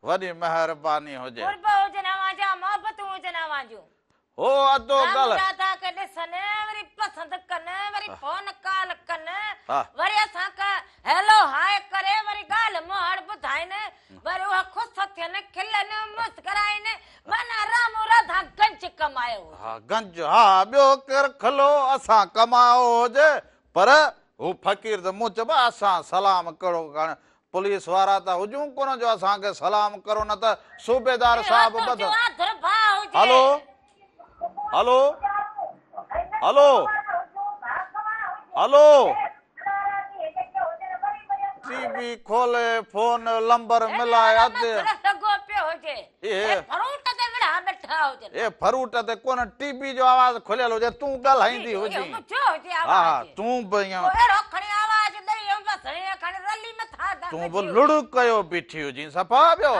وڏي مهرباني هجي. قرب هجن اوهان جا محبتون هجن اوهان جون. هو ادو رام ڳالهه. راڌا کي ڏسن وري پسند ڪن وري فون ڪال ڪن ها. وري اسان کي هيلو هاء ڪري وري ڳالهه مهاڙ ٻڌائين وري اهي خوش ٿين کلن مسڪرائين معنيٰ رامو راڌا گنج ڪمايو هجي. ها گنج ها ٻيو ڪير کلو اسان ڪمايو هجي پر هو فقير ته مون چيو اسان سلام ڪهڙو ڪرڻ پوليس وارا ته هجون ڪونه جو اسان کي سلام ڪرو نه ته صوبيدار صاحب ٻڌ هلو هلو هلو هلو ٽي وي کولي فون لمبر ملائي اڌ اي فروٽ تي ڪونه ٽي وي جو آواز کليل هجي تون ڳالهائيندي هجين ها ها تون به ائين تون به لڙ ڪيو بيٺي هجين صفا ٻيو.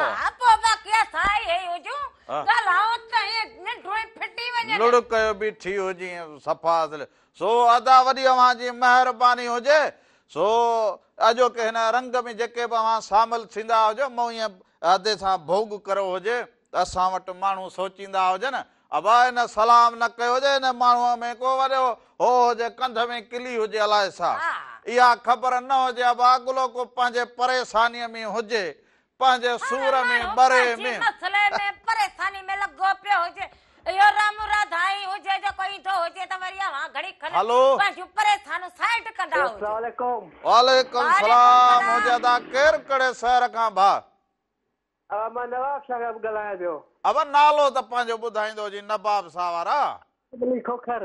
لڙ ڪيو بيٺي هجين صفا اصل. سو ادا وڏي اوهان جي مهرباني هجي سو اڄوڪي هن رنگ ۾ جيڪي به اوهان شامل ٿيندا هجو مون ائين ادي سان ڀوڳ ڪريو هجي ته اسان وٽ ماڻهو سوچيندا هجن ابا هن سلام نه ڪيو هجي هن ماڻهوء ۾ ڪو وڏو هو هجي ڪنڌ ۾ ڪلي هجي الائي ڇا اها خبر نه هجي ابا اڳلو ڪو پنهنجي پريشانيء ۾ هجي پنهنجي سور ۾ ٻري ۾. پنهنجي مسئلي ۾ پريشاني ۾ لڳو پيو هجي اهو رام راڌائي هجي جيڪو ايندو هجي ته وري اوهان گهڙي کن پنهنجون پريشانيون سائيڊ ڪندا هجو. السلام عليڪم. وعليڪم سلام هجي ادا ڪير ڪهڙي شهر کان ڀاء. ابا مان نواب شاهه کان ڳالهايان پيو. ابا نالو ته پنهنجو ٻڌائيندو هجين نباب شاهه وارا. علي کوکر.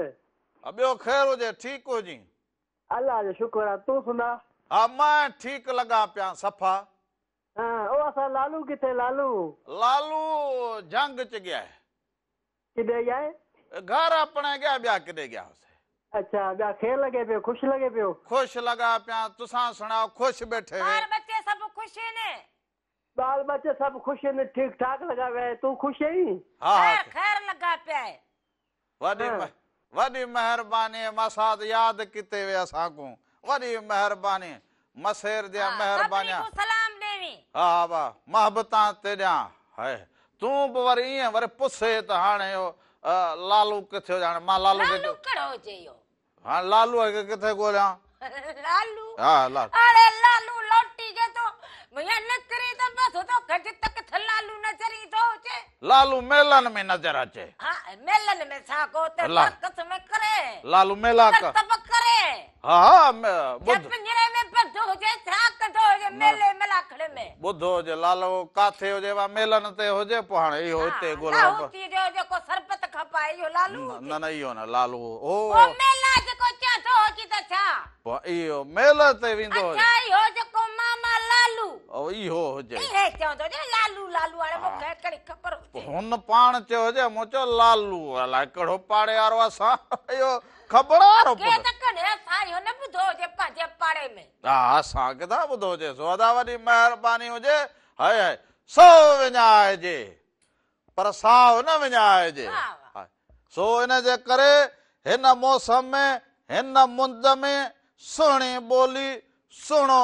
ٻيو خير هجي ٺيڪ هجين. الله جو شڪر آ تون سنا. ها مان ٺيڪ لڳان پيان صفا. ها او اسان لالو ڪٿي لالو. لالو جهنگ چ گيا هي. ڪڏي گيا هي. گهر اپڻي گيا ٻيا ڪڏي گيا هوسي. اڇا ٻيا خير لڳي پيو خوش لڳي پيو. خوش لڳا پيان تسان سڻاؤ خوش ٻيٺي وي. ٻار ٻچي سڀ خوش هن. ٻال ٻچه سڀ خوش هن ٺيڪ ٺاڪ لڳا پيا آهن تون خوش آهين. ها ها خير خير لڳا پيا آهن. وڏي وڏي مهرباني ماسات ياد ڪيتي وي اسان ڪون وڏي مهرباني مسير ديان سڀني مهربانيان. کون سلام ڏيوين. ها ها با محبتان تيڏيان هاء تون به وري ايئن وري پڇي ته هاڻي اهو لالو ڪٿي هجي هاڻي مان لالو کي لالو ڪهڙو هجي اهو. هاڻ لالوء کي ڪٿي ڳوليان؟ لالو؟ ها لالو. اڙي لالو لوٽي گئي تو ميان نڪري ته بس توکي جت ڪٿ لالو نظر ايندو هجي. لالو ميلن ۾ نظر اچي. ها ميلن ۾ ڇا ڪو اتي سرڪس ۾ ڪري. لالو ميلا ڪر. ڪرتب ڪري. ها ها ٻڌ. يا پڃري ۾ بند هجي ڇا ڪندو هجي ميلي ملاکڙي ۾. ٻڌو هجي لالو ڪاٿي هجي وا ميلن تي هجي پوء هاڻي اهو هتي ڳولڻو ها لاهوتيء جو جيڪو سربت کپائي اهو لالو هجي. نه نه اهو نه لالو هو. پوء ميلا جيڪو چوندو هجي ته ڇا. پوء اهو ميلي تي ويندو هجي. اڇا اهو جيڪو ماما لالو. او اهو هجي. اهي چوندو هجي لالو لالو هاڻي مون کي ڪهڙي خبر هجي. پوء هن پاڻ چيو هجي مون چيو لالو الائي ڪهڙو پاڙي وارو اسان اهو خبر وارو اڳي ته ڪڏهن اسان اهو نه ٻڌو هجي پنهنجي پاڙي ۾. ها اسان ڪٿان ٻڌو هجي سو ادا وڏي مهرباني هجي هاء هاء سو وڃائجي پر ساهه نه وڃائجي سو ان جي ڪري هن موسم ۾ هن مند ۾ سهڻي ٻولي سهڻو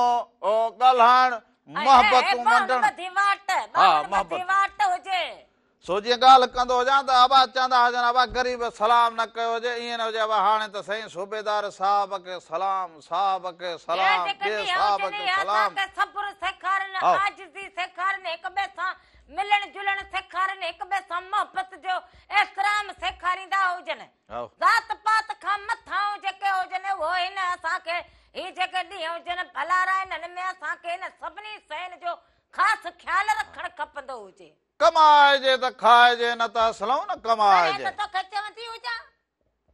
ڳالهائڻ محبتون ونڊڻ ها محبت سو جيئن ڳالهه ڪندو هجان ته ابا چوندا هجن ابا غريب سلام نه ڪيو هجي ائين نه هجي ابا هاڻي ته سائين صوبيدار صاحب کي سلام صاحب کي سلام ٻئي صاحب کي سلام. صبر سيکارن عاجزي سيکارن هڪ ٻئي سان ملڻ جلڻ سيکارن هڪ ٻئي سان محبت جو احترام سيکاريندا هجن ذات پات کان مٿانهون جيڪي هجن اهو هن اسان کي هي جيڪي ڏينهن هجن ڀلارا انهن ۾ اسان کي هن سڀني شين جو خاص خيال رکڻ کپندو هجي. ڪمائجي ته کائجي نه ته اصلئون نه ڪمائجي. تڏهن ته توکي چوندي هجان.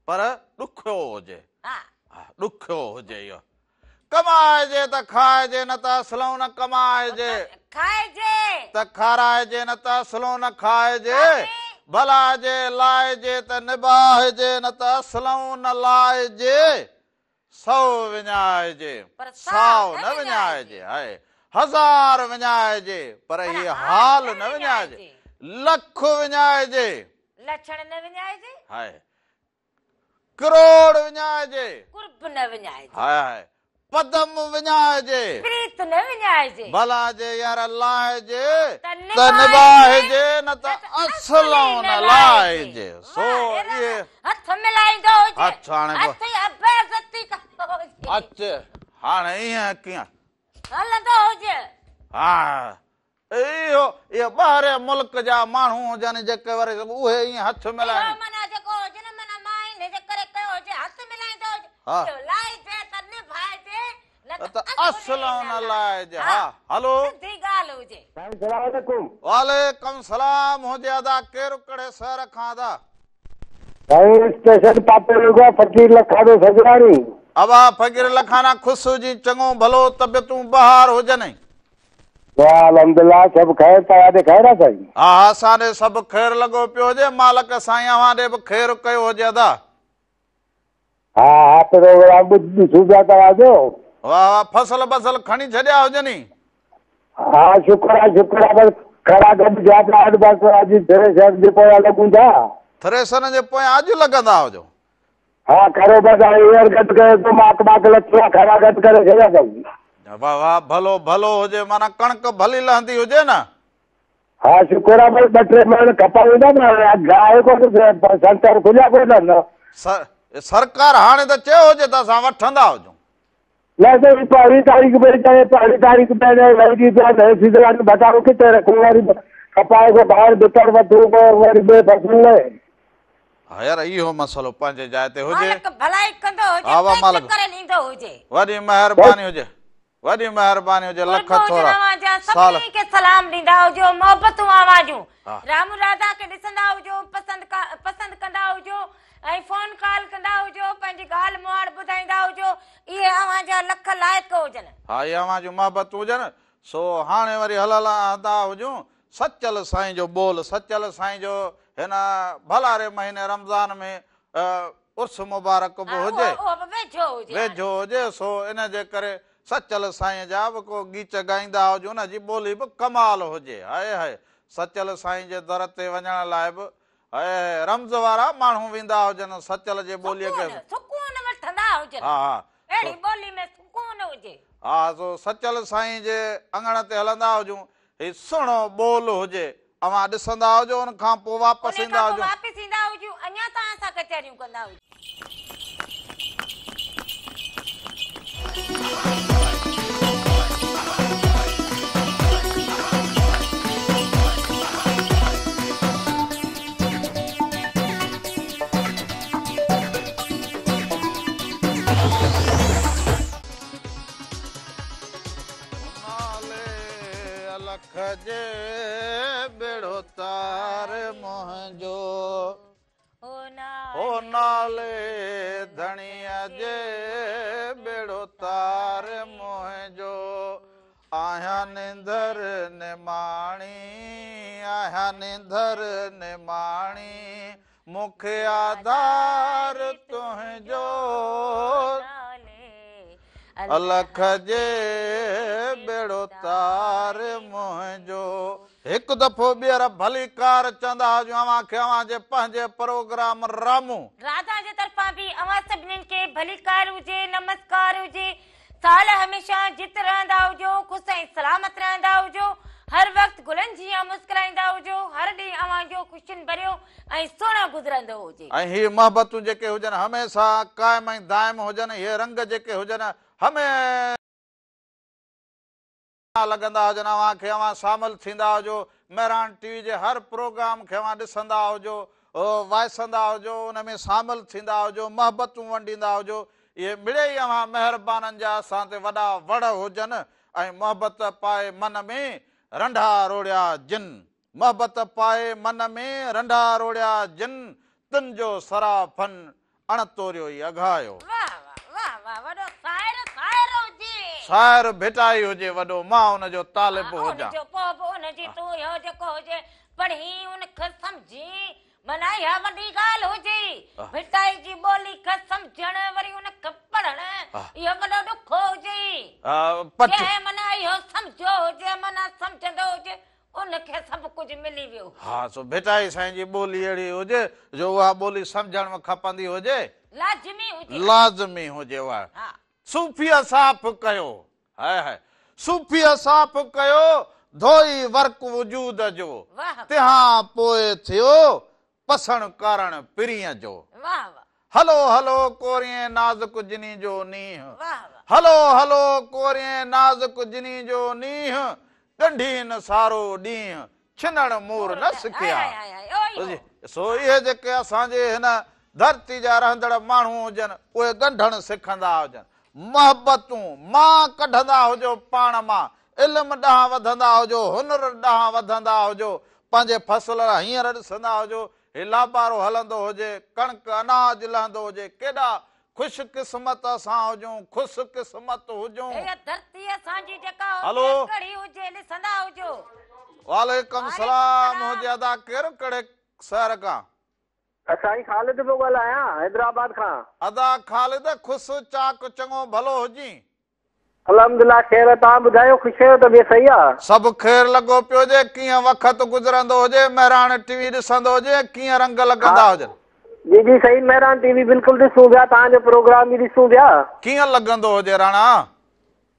پر ڏکيو هجي. ها. ها ڏکيو هجي اهو. ڪمائجي ته کائجي نه ته اصلئون نه ڪمائجي. کائجي. ته کارائجي نه ته اصلئون نه کائجي. ڀلا جي لائجي ته نباهجي نه ته اصلئون نه لائجي. سئو وڃائجي، ساهه نه وڃائجي، هاء هزار وڃائجي، پر هي حال نه وڃائجي، لک وڃائجي، لڇڻ نه وڃائجي، هاء ڪروڙ وڃائجي، قرب نه وڃائجي، هاء هاء پدم وڃائجي، پريت نه وڃائجي، ڀلا جي يار لائجي ته نباهجي نه ته اصلئون نه لائجي. سو اهي هٿ ملائيندو هجي. هٿ هاڻي هٿ يا بي عزتي ڪندو هجي. اچ هاڻي ايئن ڪيئن هلندو هجي. ها اهو اهي ٻاهرين ملڪ جا ماڻهو هجن جيڪي وري اهي ايئن هٿ ملائين. اهو معنيٰ جيڪو هجي نه معنيٰ مان ان جي ڪري ڪيو هجي هٿ ملائيندو هجي. اهو لائجي ته نڀائجي نه ته اصلئون نه لائجي. ها هلو. سڌي ڳالهه هجي. سائين سلام عليڪم. وعليڪم سلام هجي ادا ڪير ڪهڙي شهر کان ادا. سائين اسٽيشن پاپڙ کان فقير لکانو سجراڻي. ابا فقير لکانا خوش هجين چڱو ڀلو طبيعتون بهار هجنئي. واھ الحمدلله سڀ خير توهان ڏي خير آ سائين. ها اسان ڏي سڀ خير لڳو پيو هجي مالڪ سائين اوهان ڏي به خير ڪيو هجي ادا. ها ها پروگرام به ڏسون پيا توهان جو. واه واه فصل بصل کڻي ڇڏيا هجني. ها شڪر آ شڪر آ بس کڙا گڏ ٿيا پيا آهن بس اڄ ٿريشر جي پويان لڳون ٿا. ٿريشرن جي پويان اڄ لڳندا هجو. ها کرو بس هاڻي هينئر گڏ ڪيو ٿو ماڪ ٻاڪ لٿي آ کڙا گڏ ڪري ڇڏيا اٿم. واه واه ڀلو ڀلو هجي معنيٰ ڪڻڪ ڀلي لهندي هجي نه. ها شڪر آ ڀئي ٻه ٽي مڻ کپائي ويندا پر هاڻي اگهه آهي ڪونه سينٽر کليا ڪونه نه. سرڪار هاڻي ته چيو هجي ته اسان وٺندا هجون. نه سائين پهرين تاريخ پئي چئي پهرين تاريخ پئي چئي وري ڏينهن پيا نئين سيزن آهي بٽارو ڪٿي رکون وري کپائي کان ٻاهر بتر وٺون پوء وري ٻئي فصل لاء. ها يار اهو مسئلو پنهنجي جاء تي هجي. مالڪ ڀلائي ڪندو هجي ها وا پيچ مالڪ ڪري ڏيندو هجي. وڏي مهرباني هجي وڏي مهرباني هجي لک قرب هجن ٿورا اوهان جا سال. سڀني کي سلام ڏيندا هجو محبتون اوهان جون ها. رامو راڌا کي ڏسندا هجو پسند پسند ڪندا هجو ۽ فون ڪال ڪندا هجو پنهنجي ڳالهه مهاڙ ٻڌائيندا هجو اهي اوهان جا لک لائق هجن. ها اهي اوهان جون محبتون هجن سو هاڻي وري هلندا هجون سچل سائين جو ٻول سچل سائين جو هن ڀلاري مهيني رمضان ۾ عرس مبارڪ به هجي ويجهو هجي سو ان جي ڪري سچل سائين جا به ڪو ڳيچ ڳائيندا هجون ان جي ٻولي به ڪمال هجي هاء هاء سچل سائين جي در تي وڃڻ لاء به هاء هاء رمز وارا ماڻهو ويندا هجن سچل جي ٻوليء کي سڪون وٺندا هجن ها ها اهڙي ٻولي ۾ سڪون هجي. ها سو سچل سائين جي اڱڻ تي هلندا هجون هي سهڻو ٻول هجي اوهان ڏسندا هجو ان کان پوء واپس ان ايندا کان پوء هجو. واپس ايندا هجون اڃا توهان سان ڪچهريون ڪندا هجون. نالي الک جي ٻيڙو تار منهنجو او نالي ڌڻيء جي ٻيڙو تار منهنجو آهيان نندر نماڻي آهيان نندر نماڻي مون کي آڌار تنهنجو الک جي ٻيڙو تار منهنجو. هڪ دفعو ٻيهر ڀليڪار چوندا هجون اوهان کي اوهان جي پنهنجي پروگرام رامو. راڌا جي طرفان به اوهان سڀنين کي ڀليڪار هجي نمسڪار هجي سال هميشه جت رهندا هجو خوش ۽ سلامت رهندا هجو هر وقت گلن جيان مسڪرائيندا هجو هر ڏينهن اوهان جو خوشين ڀريو ۽ سهڻو گذرندو هجي. ۽ هي محبتون جيڪي هجن هميشه قائم ۽ دائم هجن هي رنگ جيڪي هجن هميشه لڳندا هجن اوهان کي اوهان شامل ٿيندا هجو مهراڻ ٽي وي جي هر پروگرام کي اوهان ڏسندا هجو وائسندا هجو ان ۾ شامل ٿيندا هجو محبتون ونڊيندا هجو اهي مڙئي اوهان مهربانن جا اسان تي وڏا وڙ هجن ۽ محبت پائي من ۾ رنڍا روڙيا جن محبت پائي من ۾ رنڍا روڙيا جن تن جو سرافن اڻ توريو ئي اگهايو. واه واه واه واه وڏو شاعر شاعر هجي. شاعر ڀٽائي هجي وڏو مان ان جو طالب هجان. ان جو پوء به ان جي تون اهو جيڪو هجي پڙهين ان کي سمجهين معنيٰ اها وڏي ڳالهه هجي. ڀٽائي جي ٻولي کي سمجهڻ وري ان کي پڙهڻ اهو وڏو ڏکو هجي. جنهن معنيٰ اهو سمجهيو هجي معنيٰ سمجهندو هجي ان کي سڀ ڪجهه ملي ويو. ها سو ڀٽائي سائين جي ٻولي اهڙي هجي جو اها ٻولي سمجهڻ ۾ کپندي هجي. لازمي هجي. لازمي هجي اها. ها. صوفيء صاف ڪيو هاء هاء صوفيء صاف ڪيو ڌوئي ورق وجود جو واهه. تنهان پوء ٿيو پسڻ ڪارڻ پرينء جو. واهه واهه. هلو هلو ڪورين نازڪ جني جو نينهن. واهه واهه. هلو هلو ڪورين نازڪ جني جو نينهن ڳنڍين سارو ڏينهن ڇنڻ مور نه سکيا. سو اهي جيڪي اسان جي هن ڌرتي جا رهندڙ ماڻهو هجن اهي ڳنڍڻ سکندا هجن. محبتون مان ڪڍندا هجو پاڻ مان، علم ڏانهن وڌندا هجو، هنر ڏانهن وڌندا هجو، پنهنجي فصل هينئر ڏسندا هجو، هي لابارو هلندو هجي، ڪڻڪ اناج لهندو هجي، ڪيڏا خوش قسمت اسان هجون، خوس قسمت هجون. هيء ڌرتي اسان جي جيڪا هجي، هلو. ڪهڙي هجي، ڏسندا هجو. وعليڪم سلام هجي ادا ڪير ڪهڙي شهر کان. سائين خالد پيو ڳالهايان حيدرآباد کان. ادا خالد خوس چاڪ چڱو ڀلو هجين. الحمدلله خير توهان ٻڌايو خوش آهيو طبيعت صحيح آ. سڀ خير لڳو پيو هجي ڪيئن وقت گذرندو هجي مهراڻ ٽي وي ڏسندو هجي ڪيئن رنگ لڳندا هجن. جي جي سائين مهراڻ ٽي وي بلڪل ڏسون پيا توهان جو پروگرام به ڏسون پيا. ڪيئن لڳندو هجي راڻا.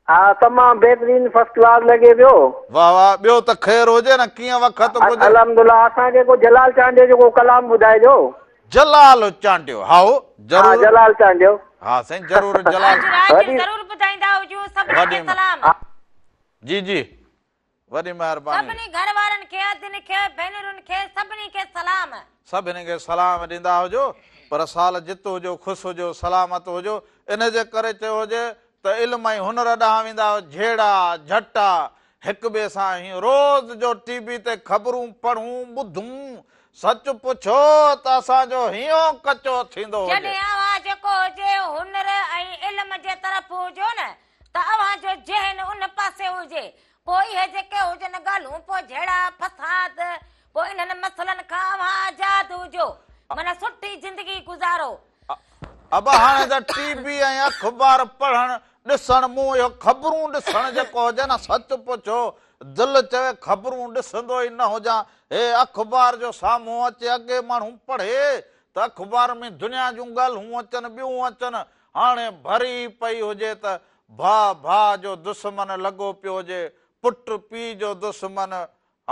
ها تمام بهترين فرسٽ ڪلاس لڳي پيو. واه واه ٻيو ته خير هجي نه ڪيئن وقت گذريو. الحمدلله اسان کي ڪو جلال چانڊيو جو ڪو ڪلام ٻڌائجو. جلال چانڊيو هائو ها ضرور. جلال چانڊيو. ها سائين ضرور جلال. اڄ رات وڏي ضرور ٻڌائيندا هجون سڀني وڏي کي سلام. جي جي وڏي مهرباني. سڀني گهر وارن کي ادين کي ڀينرن کي سڀني کي سلام. سڀني کي سلام ڏيندا هجو پر سال جت هجو خوش هجو سلامت هجو ان جي ڪري چيو هجي ته علم ۽ هنر ڏانهن ويندا هجو جهيڙا جهٽا هڪ ٻئي سان هي روز جو ٽي وي تي خبرون پڙهون ٻڌون سچ پڇو ته اسان جو هينئون ڪچو ٿيندو هجي. جڏهن اوهان جيڪو هجي هنر ۽ علم جي طرف هجو نه ته اوهان جو ذهن ان پاسي هجي، پوء اهي جيڪي هجن ڳالهون، پوء جهيڙا، فساد، پوء انهن مسئلن کان اوهان آزاد هجو، معنيٰ سٺي زندگي گذارو. ابا هاڻي ته ٽي وي ۽ اخبار پڙهڻ ڏسڻ مون اهو خبرون ڏسڻ جيڪو هجي نه سچ پڇو دل چوي خبرون ڏسندو ئي نه هجان هي اخبار جو سامهون اچي اڳي ماڻهو پڙهي ته اخبار ۾ دنيا جون ڳالهون اچن ٻيون اچن هاڻي ڀري پئي هجي ته ڀاء ڀاء جو دشمن لڳو پيو هجي، پٽ پيء جو دشمن،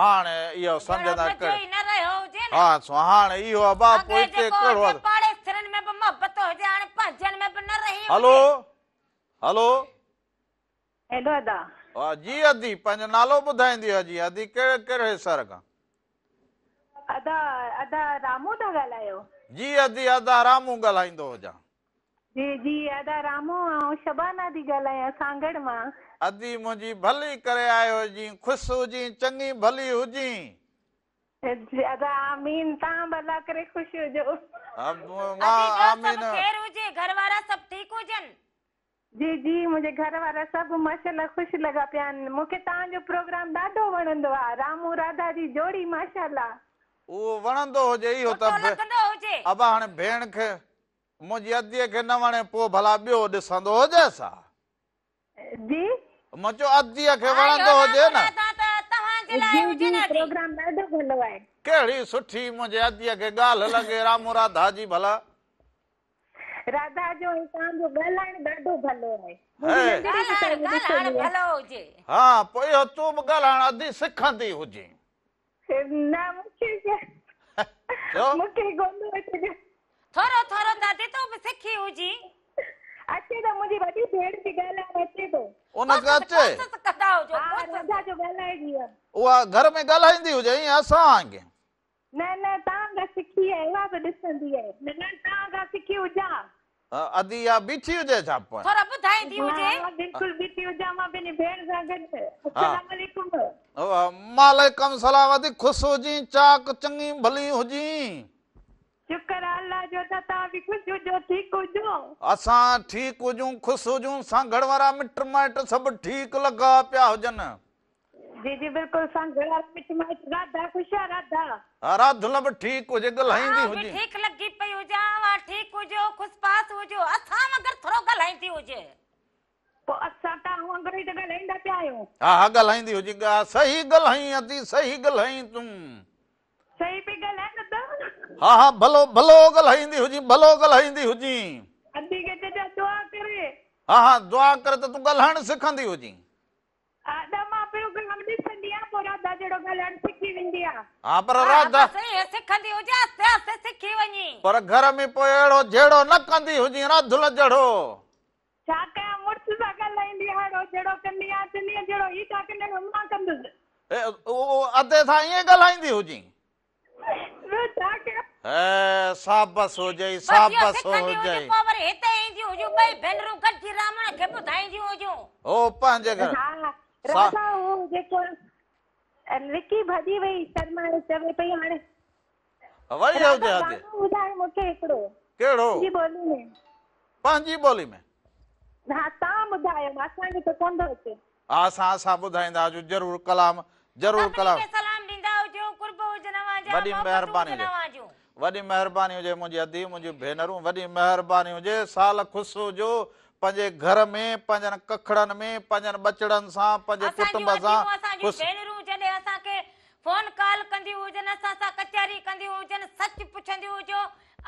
هاڻي اهو جهڙو سمجهندا مزو ڪهڙي. ئي نه رهيو هجي نه. ها سو هاڻي اهو ابا پوء اڳي هتي جيڪو ڪهڙو هجي پاڙيسرين ۾ به محبت هجي هاڻي پنهنجن ۾ به نه رهي هجي. هلو هلو. هيلو ادا. ها جي ادي پنهنجو نالو ٻڌائيندي هجي ادي ڪهڙي ڪهڙي شهر کان. ادا ادا رامو ٿا ڳالهايو. جي ادي ادا رامو ڳالهائيندو هجان. جي جي ادا رامو آئون شبانا ٿي ڳالهايان سانگهڙ مان. ادي منهنجي ڀلي ڪري آئي هجين خوش هجين چڱي ڀلي هجين. جي ادا آمين توهان به الله ڪري خوش هجو. ادي مان ٻيو سڀ آمين. خير هجي گهر وارا سڀ ٺيڪ هجن. جي جي منهنجي گهر وارا سڀ ماشاءالله خوش لڳا پيا آهن مون کي توهان جو پروگرام ڏاڍو وڻندو آهي رامو راڌا جي جوڙي ماشاءالله. اهو وڻندو هجي اهو ته سٺو لڳندو هجي. ابا هاڻي ڀيڻ کي منهنجي اديء کي نه وڻي پوء ڀلا ٻيو ڏسندو هجيس ها. جي. مون چيو اديء کي ها وڻندو اهو هجي رامو نه. راڌا ته توهان جي لاء جي هجي جي نه ادي. پروگرام ڏاڍو ڀلو آهي. ڪهڙي سٺي منهنجي اديء کي ڳالهه لڳي رامو راڌا جي ڀلا. راڌا جو ۽ توهان جو ڳالهائڻ ڏاڍو ڀلو آهي. منهنجي هي. ننڍڙي به ڳالهائڻ توهان جو ڳالهائڻ ڏسندي آهي. ڀلو هجي. ها پوء اهو تون به ڳالهائڻ ادي سکندي هجين. نه مونکي ڇو؟ مونکي ڪونه اچي. ٿورو ٿورو دادي تون به سکي هجين. اچي ٿو منهنجي وڏي ڀيڻ کي ڳالهائڻ اچي ٿو. ان کي ڪوشش اچي؟ ڪوشش ڪندا هجو ها ڪوشش. راڌا جو ڳالهائيندي آهي. اها گهر ۾ ڳالهائيندي هجي ائين اسان وانگي. نه نه توهان کان سکي آهي اها به ڏسندي آهي. نه نه توهان کان سکي هجان. ادي اها بيٺي هجي ڇا پوء؟ ٿورو ٻڌائيندي هجي. ها بلڪل بيٺي هجان مان پنهنجي ڀيڻ سان گڏ. السلام عليڪم. وعليڪم السلام ادي خوش هجين چاڪ چڱي ڀلي هجين. شڪر آ الله جو ته توهان به خوش هجو ٺيڪ هجو. اسان ٺيڪ هجون خوش هجون سانگهڙ وارا مٽ مائٽ سڀ ٺيڪ لڳا پيا هجن. جي جي بلڪل سانگهڙ وارا مٽ مائٽ راڌا خوش آ راڌا. ها راڌل به ٺيڪ هجي ڳالهائيندي آئون به هجي. ٺيڪ لڳي پئي هجان اوهان ٺيڪ هجو خوش باش هجو اسان وانگر ٿورو ڳالهائيندي هجي. پوء اسان توهان وانگر ئي ته ڳالهائيندا پيا آهيون. ها ها ڳالهائيندي هجي صحيح ڳالهائين ادي صحيح ڳالهائين تون. صحيح پئي ڳالهايان نه ته. ها ها ڀلو ڀلو ڳالهائيندي هجين ڀلو ڳالهائيندي هجين. ادي کي چئجان دعا ڪري. ها ها دعا ڪري ته تون ڳالهائڻ سکندي هجين. ادا مان پروگرام ڏسندي آهيان پوء راڌا جهڙو ڳالهائڻ سکي ويندي آهيان. ها پر ها راڌا. بس ائين سکندي هجي آهستي آهستي سکي وڃي. پر گهر ۾ پوء اهڙو جهيڙو نه ڪندي هجين راڌل جهڙو. ڇا ڪيان مڙس سان ڳالهائيندي آهيان اهڙو جهيڙو ڪندي آهيان چوندي آهيان جهڙو هي ٿا ڪن اهڙو مان ڪندس. ادي سان ائين ڳالهائيندي هجين. ٻيو ڇا ڪيان. هي سابس هجئي بس اهو سابس سکندي هجي هجئي. پوء وري هتي اينديون هجون ٻئي ڀينرون گڏجي رامڻ کي ٻڌائينديون هجون. هو پنهنجي گهر ها سا. راڌا هو جيڪو لڪي ڀڄي وئي شرمائي چوي پئي هاڻي وئي راڌا هجي ادي. گانو ٻڌاء مون کي هڪڙو. ڪهڙو؟ پنهنجي ٻولي ۾. پنهنجي ٻولي ۾. ها توهان ٻڌايو اسان کي ته ڪونه ٿو اچي. ها اسان اسان ٻڌائيندا هجون ضرور ڪلام ضرور سڀني ڪلام. کي سلام ڏيندا هجو قرب هجن اوهان جا وڏي محبتون مهرباني هجن هجي اوهان جون. وڏي مهرباني هجي منهنجي ادي منهنجون ڀينرون وڏي مهرباني هجي سال خوش هجو پنهنجي گهر ۾ پنهنجن ڪکڙن ۾ پنهنجن ٻچڙن سان پنهنجي اسان جون ڪٽنب سان اديون اسان جون خوش. ڀينرون جڏهن اسان کي فون ڪال ڪنديون هجن اسان سان ڪچهري ڪنديون هجن سچ پڇنديون هجو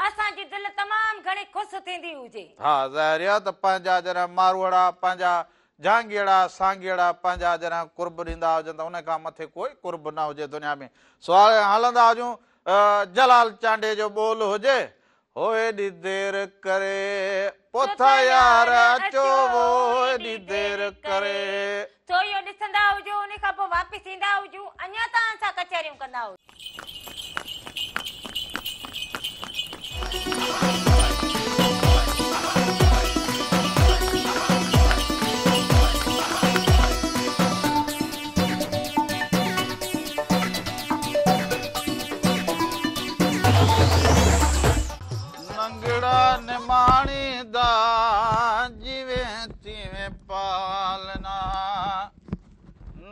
اسان جي دل تمام گهڻي خوش ٿيندي هجي. ها ظاهر آ ته پنهنجا جڏهن ماروئڙا پنهنجا جهانگيئڙا سانگيئڙا پنهنجا جڏهن قرب ڏيندا هجن ته ان کان مٿي ڪوئي قرب نه هجي دنيا ۾. سو هاڻي هلندا هجون جلال چانڊيي جو ٻول هجي، هو ايڏي دير ڪري پوٿا يار اچو وو ايڏي دير ڪري. سو اهو ڏسندا هجو ان کان پوء واپس ايندا هجون اڃا توهان سان ڪچهريون ڪندا هجون. ننگڙا نماڻي دا جيوين تيوين پالنا.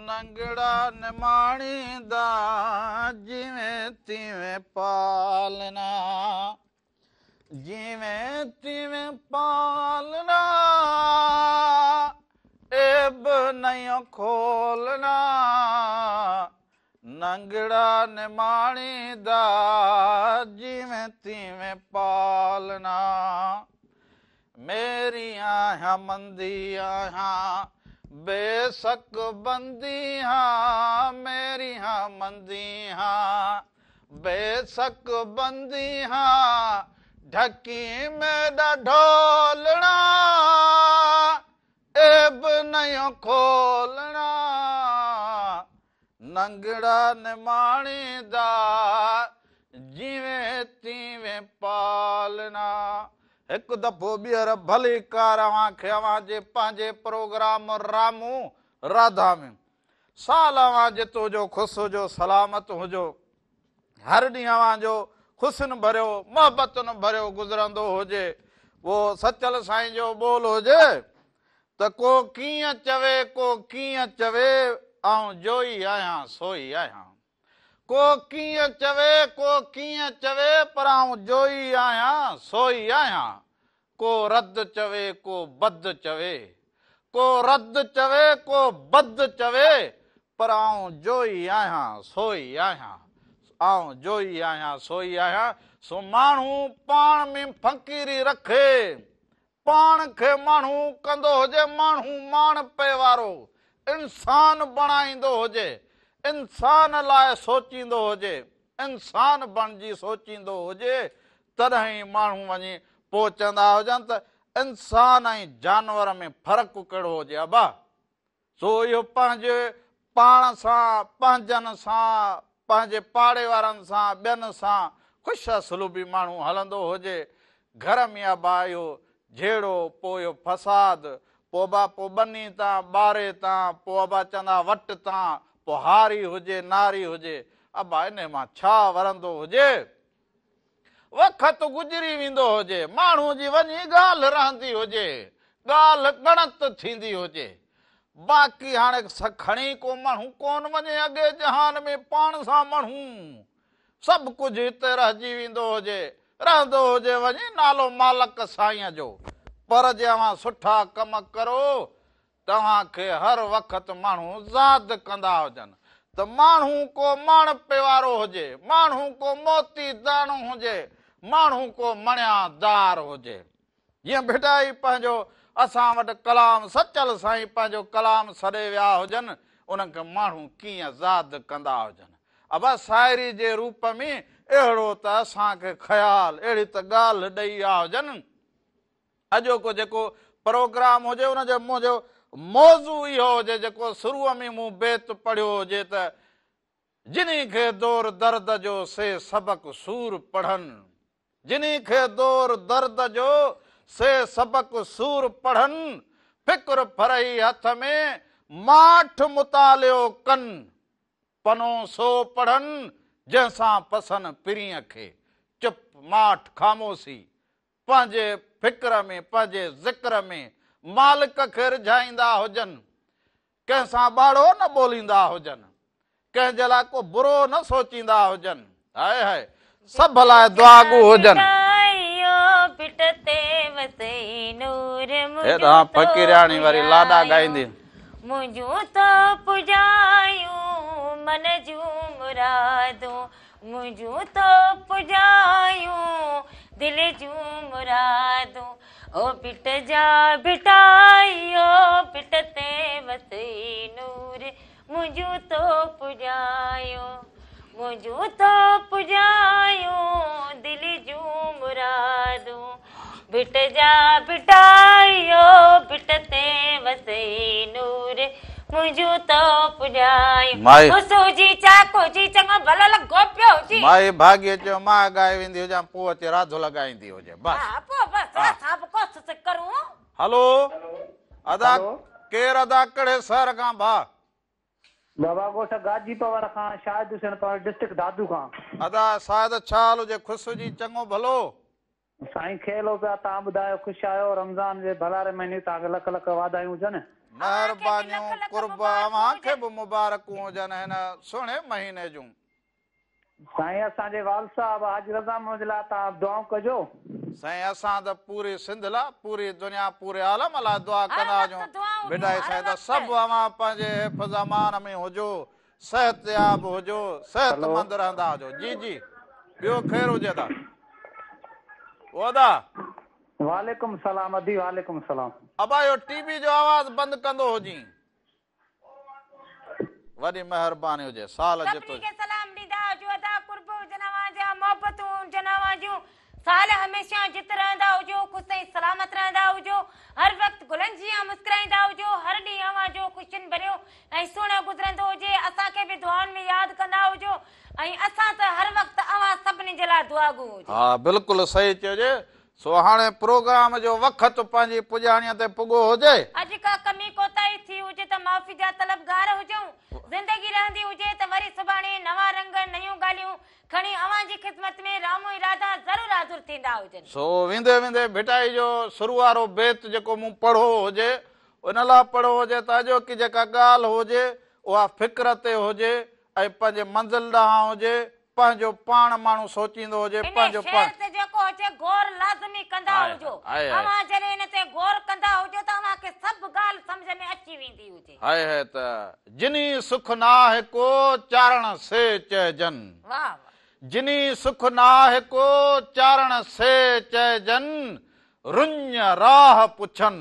ننگڙا نماڻي دا جيوين تيوين پالنا. جيوين تيوين پالنا عيب نيون کولنا. ننگڙا نماڻي دا جيوين تيوين پالنا. ميري آهيان مندي آهيان بيسڪ بندي هان. ميري هان مندي هان بيسڪ بندي هان. ڍڪي ميڏا ڍولڻا عيب نيون کولڻا. ننگڙا نماڻي دا جيوين تيوين پالنا. هڪ دفعو ٻيهر ڀليڪار اوهان کي اوهان جي پنهنجي پروگرام رامون راڌا ۾. سال اوهان جت هجو خوش هجو سلامت هجو. هر ڏينهن اوهان جو خوشين ڀريو محبتن ڀريو گذرندو هجي. اهو سچل سائين جو ٻول هجي ته ڪو ڪيئن چوي ڪو ڪيئن چوي آئون جوئي آهيان سوئي آهيان. ڪو ڪيئن چوي ڪو ڪيئن چوي پر آئون جوئي آهيان سوئي آهيان. ڪو رد چوي ڪو بد چوي. ڪو رد چوي ڪو بد چوي پر آئون جوئي آهيان سوئي آهيان. آئون جوئي آهيان سوئي آهيان. سو ماڻهو پاڻ ۾ فقيري رکي پاڻ کي ماڻهو ڪندو هجي ماڻهو ماڻهپي وارو انسان بڻائيندو هجي انسان لاء سوچيندو هجي انسان بڻجي سوچيندو هجي تڏهن ئي ماڻهو وڃي پوء چوندا هجن ته انسان ۽ جانور ۾ فرق ڪهڙو هجي ابا. سو اهو پنهنجي پاڻ سان، پنهنجن سان، پنهنجي پاڙي وارن سان، ٻين سان خوش اسلوبي ماڻهو هلندو هجي. گهر ۾ ابا اهو جهيڙو، پوء اهو فساد، پوء ابا پوء ٻني تان، ٻاري تان، پوء ابا چوندا وٽ تان، پوء هاري هجي، ناري هجي، ابا انهي مان ڇا ورندو هجي؟ وقت گذري ويندو هجي، ماڻهو جي وڃي ڳالهه رهندي هجي، ڳالهه ڳڻت ٿيندي هجي. باقي هاڻي کڻي ڪو ماڻهو ڪونه وڃي اڳي جهان ۾ پاڻ سان ماڻهو سڀ ڪجهه هتي رهجي ويندو هجي، رهندو هجي وڃي نالو مالڪ سائينء جو. پر جي اوهان سٺا ڪم ڪرو توهان کي هر وقت ماڻهو ياد ڪندا هجن ته ماڻهو ڪو ماڻهپي وارو هجي، ماڻهو ڪو موتي داڻو هجي، ماڻهو ڪو مڻيادار هجي. جيئن ڀٽائي پنهنجو اسان وٽ ڪلام سچل سائين پنهنجو ڪلام سڏي ويا هجن، انهن کي ماڻهو ڪيئن ياد ڪندا هجن. ابا شاعري جي روپ ۾ اهڙو ته اسان کي خيال، اهڙي ته ڳالهه ڏئي ويا هجن. اڄوڪو جيڪو پروگرام هجي ان جو منهنجو موضوع اهو هجي جيڪو شروع ۾ مون بيت پڙهيو هجي ته جنهي کي دور درد جو سي سبق سور پڙهن جنهي کي دور درد جو سي سبق سور پڙهن فڪر ڦرهي هٿ ۾ ماٺ مطالعو ڪن پنو سو پڙهن جنهن سان پسن پرينء کي چپ ماٺ خاموشي پنهنجي فڪر ۾ پنهنجي ذڪر ۾ مالڪ کي رجهائيندا هجن، ڪنهن سان ٻاڙو نه ٻوليندا هجن، ڪنهن جي لاء ڪو برو نه سوچيندا هجن، هاء هاء سڀ لاء دعاگو هجن. هيڏانهن فقيرياڻي وري لاڏا ڳائيندي. منهنجون تو پڄايون من جون مرادون منهنجون تو پڄايون دل جون مرادون او ڀٽ جا ڀٽائي او ڀٽ تي منهنجون تو پڄايون دل جون مرادون. ڀٽ جا ڀٽائيو ڀٽ تي وسئي نور منهنجون تو پڄايون. خوش هجي چاڪ هجي چڱو ڀلو لڳو پيو هجي. مائي ڀاڳيء چيو مان ڳائي ويندي هجان پوء اچي راڌو لڳائيندي هجي بس. ها پوء بس اسان به ڪوشش ڪرون. هلو ادا ڪير ادا ڪهڙي شهر کان ڀاء. بابا ڳوٺ گاجي پنهور کان شاهد حسين پنهور ڊسٽرڪٽ دادو کان. ادا شاهد ڇا حال هجي خوش هجي چڱو ڀلو. سائين کيلو پيا توهان ٻڌايو خوش آهيو رمضان جي ڀلاري مهيني توهان کي لک لک واڌايون هجن. مهربانيون قرب اوهان کي به مبارڪون هجن هن سهڻي مهيني جون. سائين اسان جي والد صاحب حاجي رضا محمد لاء توهان دعائون ڪجو. سائين اسان ته پوري سنڌ لا پوري دنيا پوري عالم لا دعا ڪندا هجون ڀٽائي سائين ته سڀ اوهان پنهنجي حفظ امان ۾ هجو صحتياب هجو صحتمند رهندا هجو جي جي ٻيو خير هجي ادا او ادا. وعليڪم السلام ادي وعليڪم السلام. ابا اهو ٽي وي جو آواز بند ڪندو هجين. وڏي مهرباني هجي سال سڀني جتو. کي سلام ڏيندا هجو ادا قرب هجن اوهان جا محبتون هجن اوهان جون سال هميشه جت رهندا هجو خوش ۽ سلامت رهندا هجو هر وقت گلن جيان مسڪرائيندا هجو هر ڏينهن اوهان جو خوشين ڀريو ۽ سهڻو گذرندو هجي اسان کي به دعائن ۾ ياد ڪندا هجو ۽ اسان ته هر وقت اوهان سڀني جي لاء دعاگو هجون. ها بلڪل صحيح چيو جي سو هاڻي پروگرام جو وقت پنهنجي پڄاڻيء تي پڳو هجي. اڄ ڪا ڪمي ڪوتاهي ٿي هجي ته معافي جا طلبگار هجون. زندگي رهندي هجي ته وري سڀاڻي نوان رنگ نيون ڳالهيون کڻي اوهان جي خدمت ۾ رامو ۽ راڌا ضرور حاضر ٿيندا هجن. سو ويندي ويندي ڀٽائي جو سرو وارو بيت جيڪو مون پڙهو هجي ان لاء پڙهو هجي ته اڄوڪي جيڪا ڳالهه هجي اها فڪر تي هجي ۽ پنهنجي منزل ڏانهن هجي پنهنجو پاڻ ماڻهو سوچيندو هجي، انهيء پنهنجو شعر پاڻ. تي جيڪو هجي غور لازمي ڪندا هاء هجو. High high. اوهان جڏهن ان تي غور ڪندا هجو ته اوهان کي سڀ ڳالهه سمجهه ۾ اچي ويندي هجي. هاء هاء ته جني سک ناهه ڪو چارڻ سي چئجن. واه واه. جني سک ناهه ڪو چارڻ سي چئجن، رڃ راهه پڇن،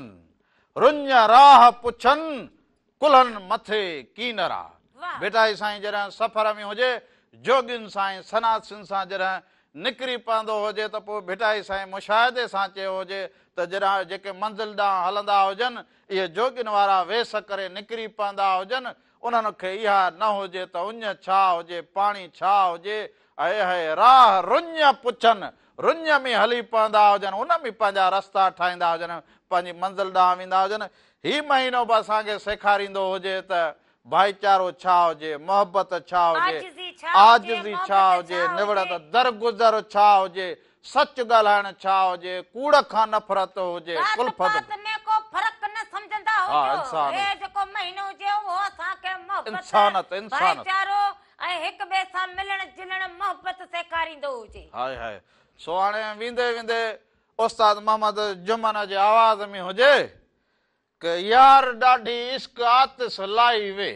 رڃ راهه پڇن، ڪلهن مٿي ڪينرا. ڀٽائي سائين جڏهن سفر ۾ هجي، جوڳين سان ۽ سناسين سان جڏهن نڪري پوندو هجي ته پوء ڀٽائي سائين مشاهدي سان چيو هجي ته جڏهن جيڪي منزل ڏانهن هلندا هجن، اهي جوڳين وارا ويس ڪري نڪري پوندا هجن، انهن کي اها نه هجي ته اڃ ڇا هجي، پاڻي ڇا هجي، اهي اهي راهه رڃ پڇن، رڃ ۾ هلي پوندا هجن، ان ۾ پنهنجا رستا ٺاهيندا هجن، پنهنجي منزل ڏانهن ويندا هجن. هي مهينو به اسان کي سيکاريندو هجي ته ڀائيچارو ڇا هجي، محبت ڇا هجي، عاجزي ڇا هجي، نوڙت درگذر ڇا هجي، سچ ڳالهائڻ ڇا هجي، ڪوڙ کان نفرت هجي، ذات ڪلفت. پات ۾ ڪو فرق نه سمجهندا هجو، هي جيڪو مهينو هجي اهو اسان کي محبت، ڀائيچارو ۽ هڪ ٻئي سان ملڻ جلڻ محبت سيکاريندو هجي. هاء هاء سو هاڻي ويندي ويندي استاد محمد جمن جي آواز ۾ هجي ڪه يار ڏاڍي عشق آتش لائي وي.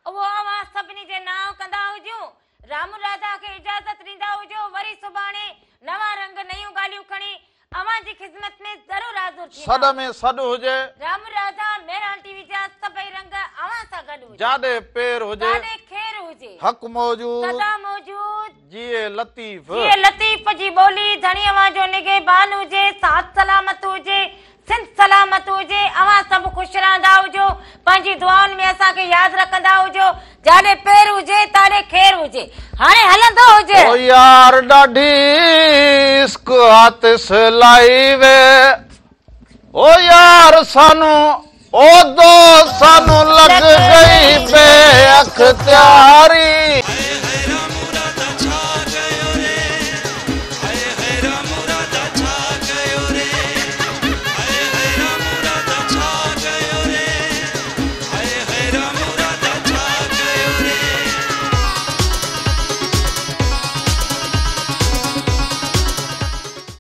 اهو اوهان سڀني جي نانء ڪندا هجون. رامو راڌا کي اجازت ڏيندا هجو. وري سڀاڻي نوان رنگ نيون ڳالهيون کڻي اوهان جي خدمت ۾ ضرور حاضر ٿيندا. سڏ ۾ سڏ هجي. رامو راڌا مهراڻ ٽي وي جا سڀئي رنگ اوهان سان گڏ هجن. جاڏي پير هجي. تاڏي خير هجي. حق موجود. سدا موجود. جيئي لطيف. جيئي لطيف جي ٻولي، ڌڻي اوهان جو نگهبان هجي، ساٿ سلامت هجي، سنڌ سلامت هجي، اوهان سڀ خوش رهندا هجو، پنهنجي دعائن ۾ اسان کي ياد رکندا هجو، جاڏي پير هجي تاڏي خير هجي، هاڻي هلندو هجي. او يار ڏاڍي عشق آتش لائي وي او يار سانو او دوست سانو لڳ گئي بي اختياري.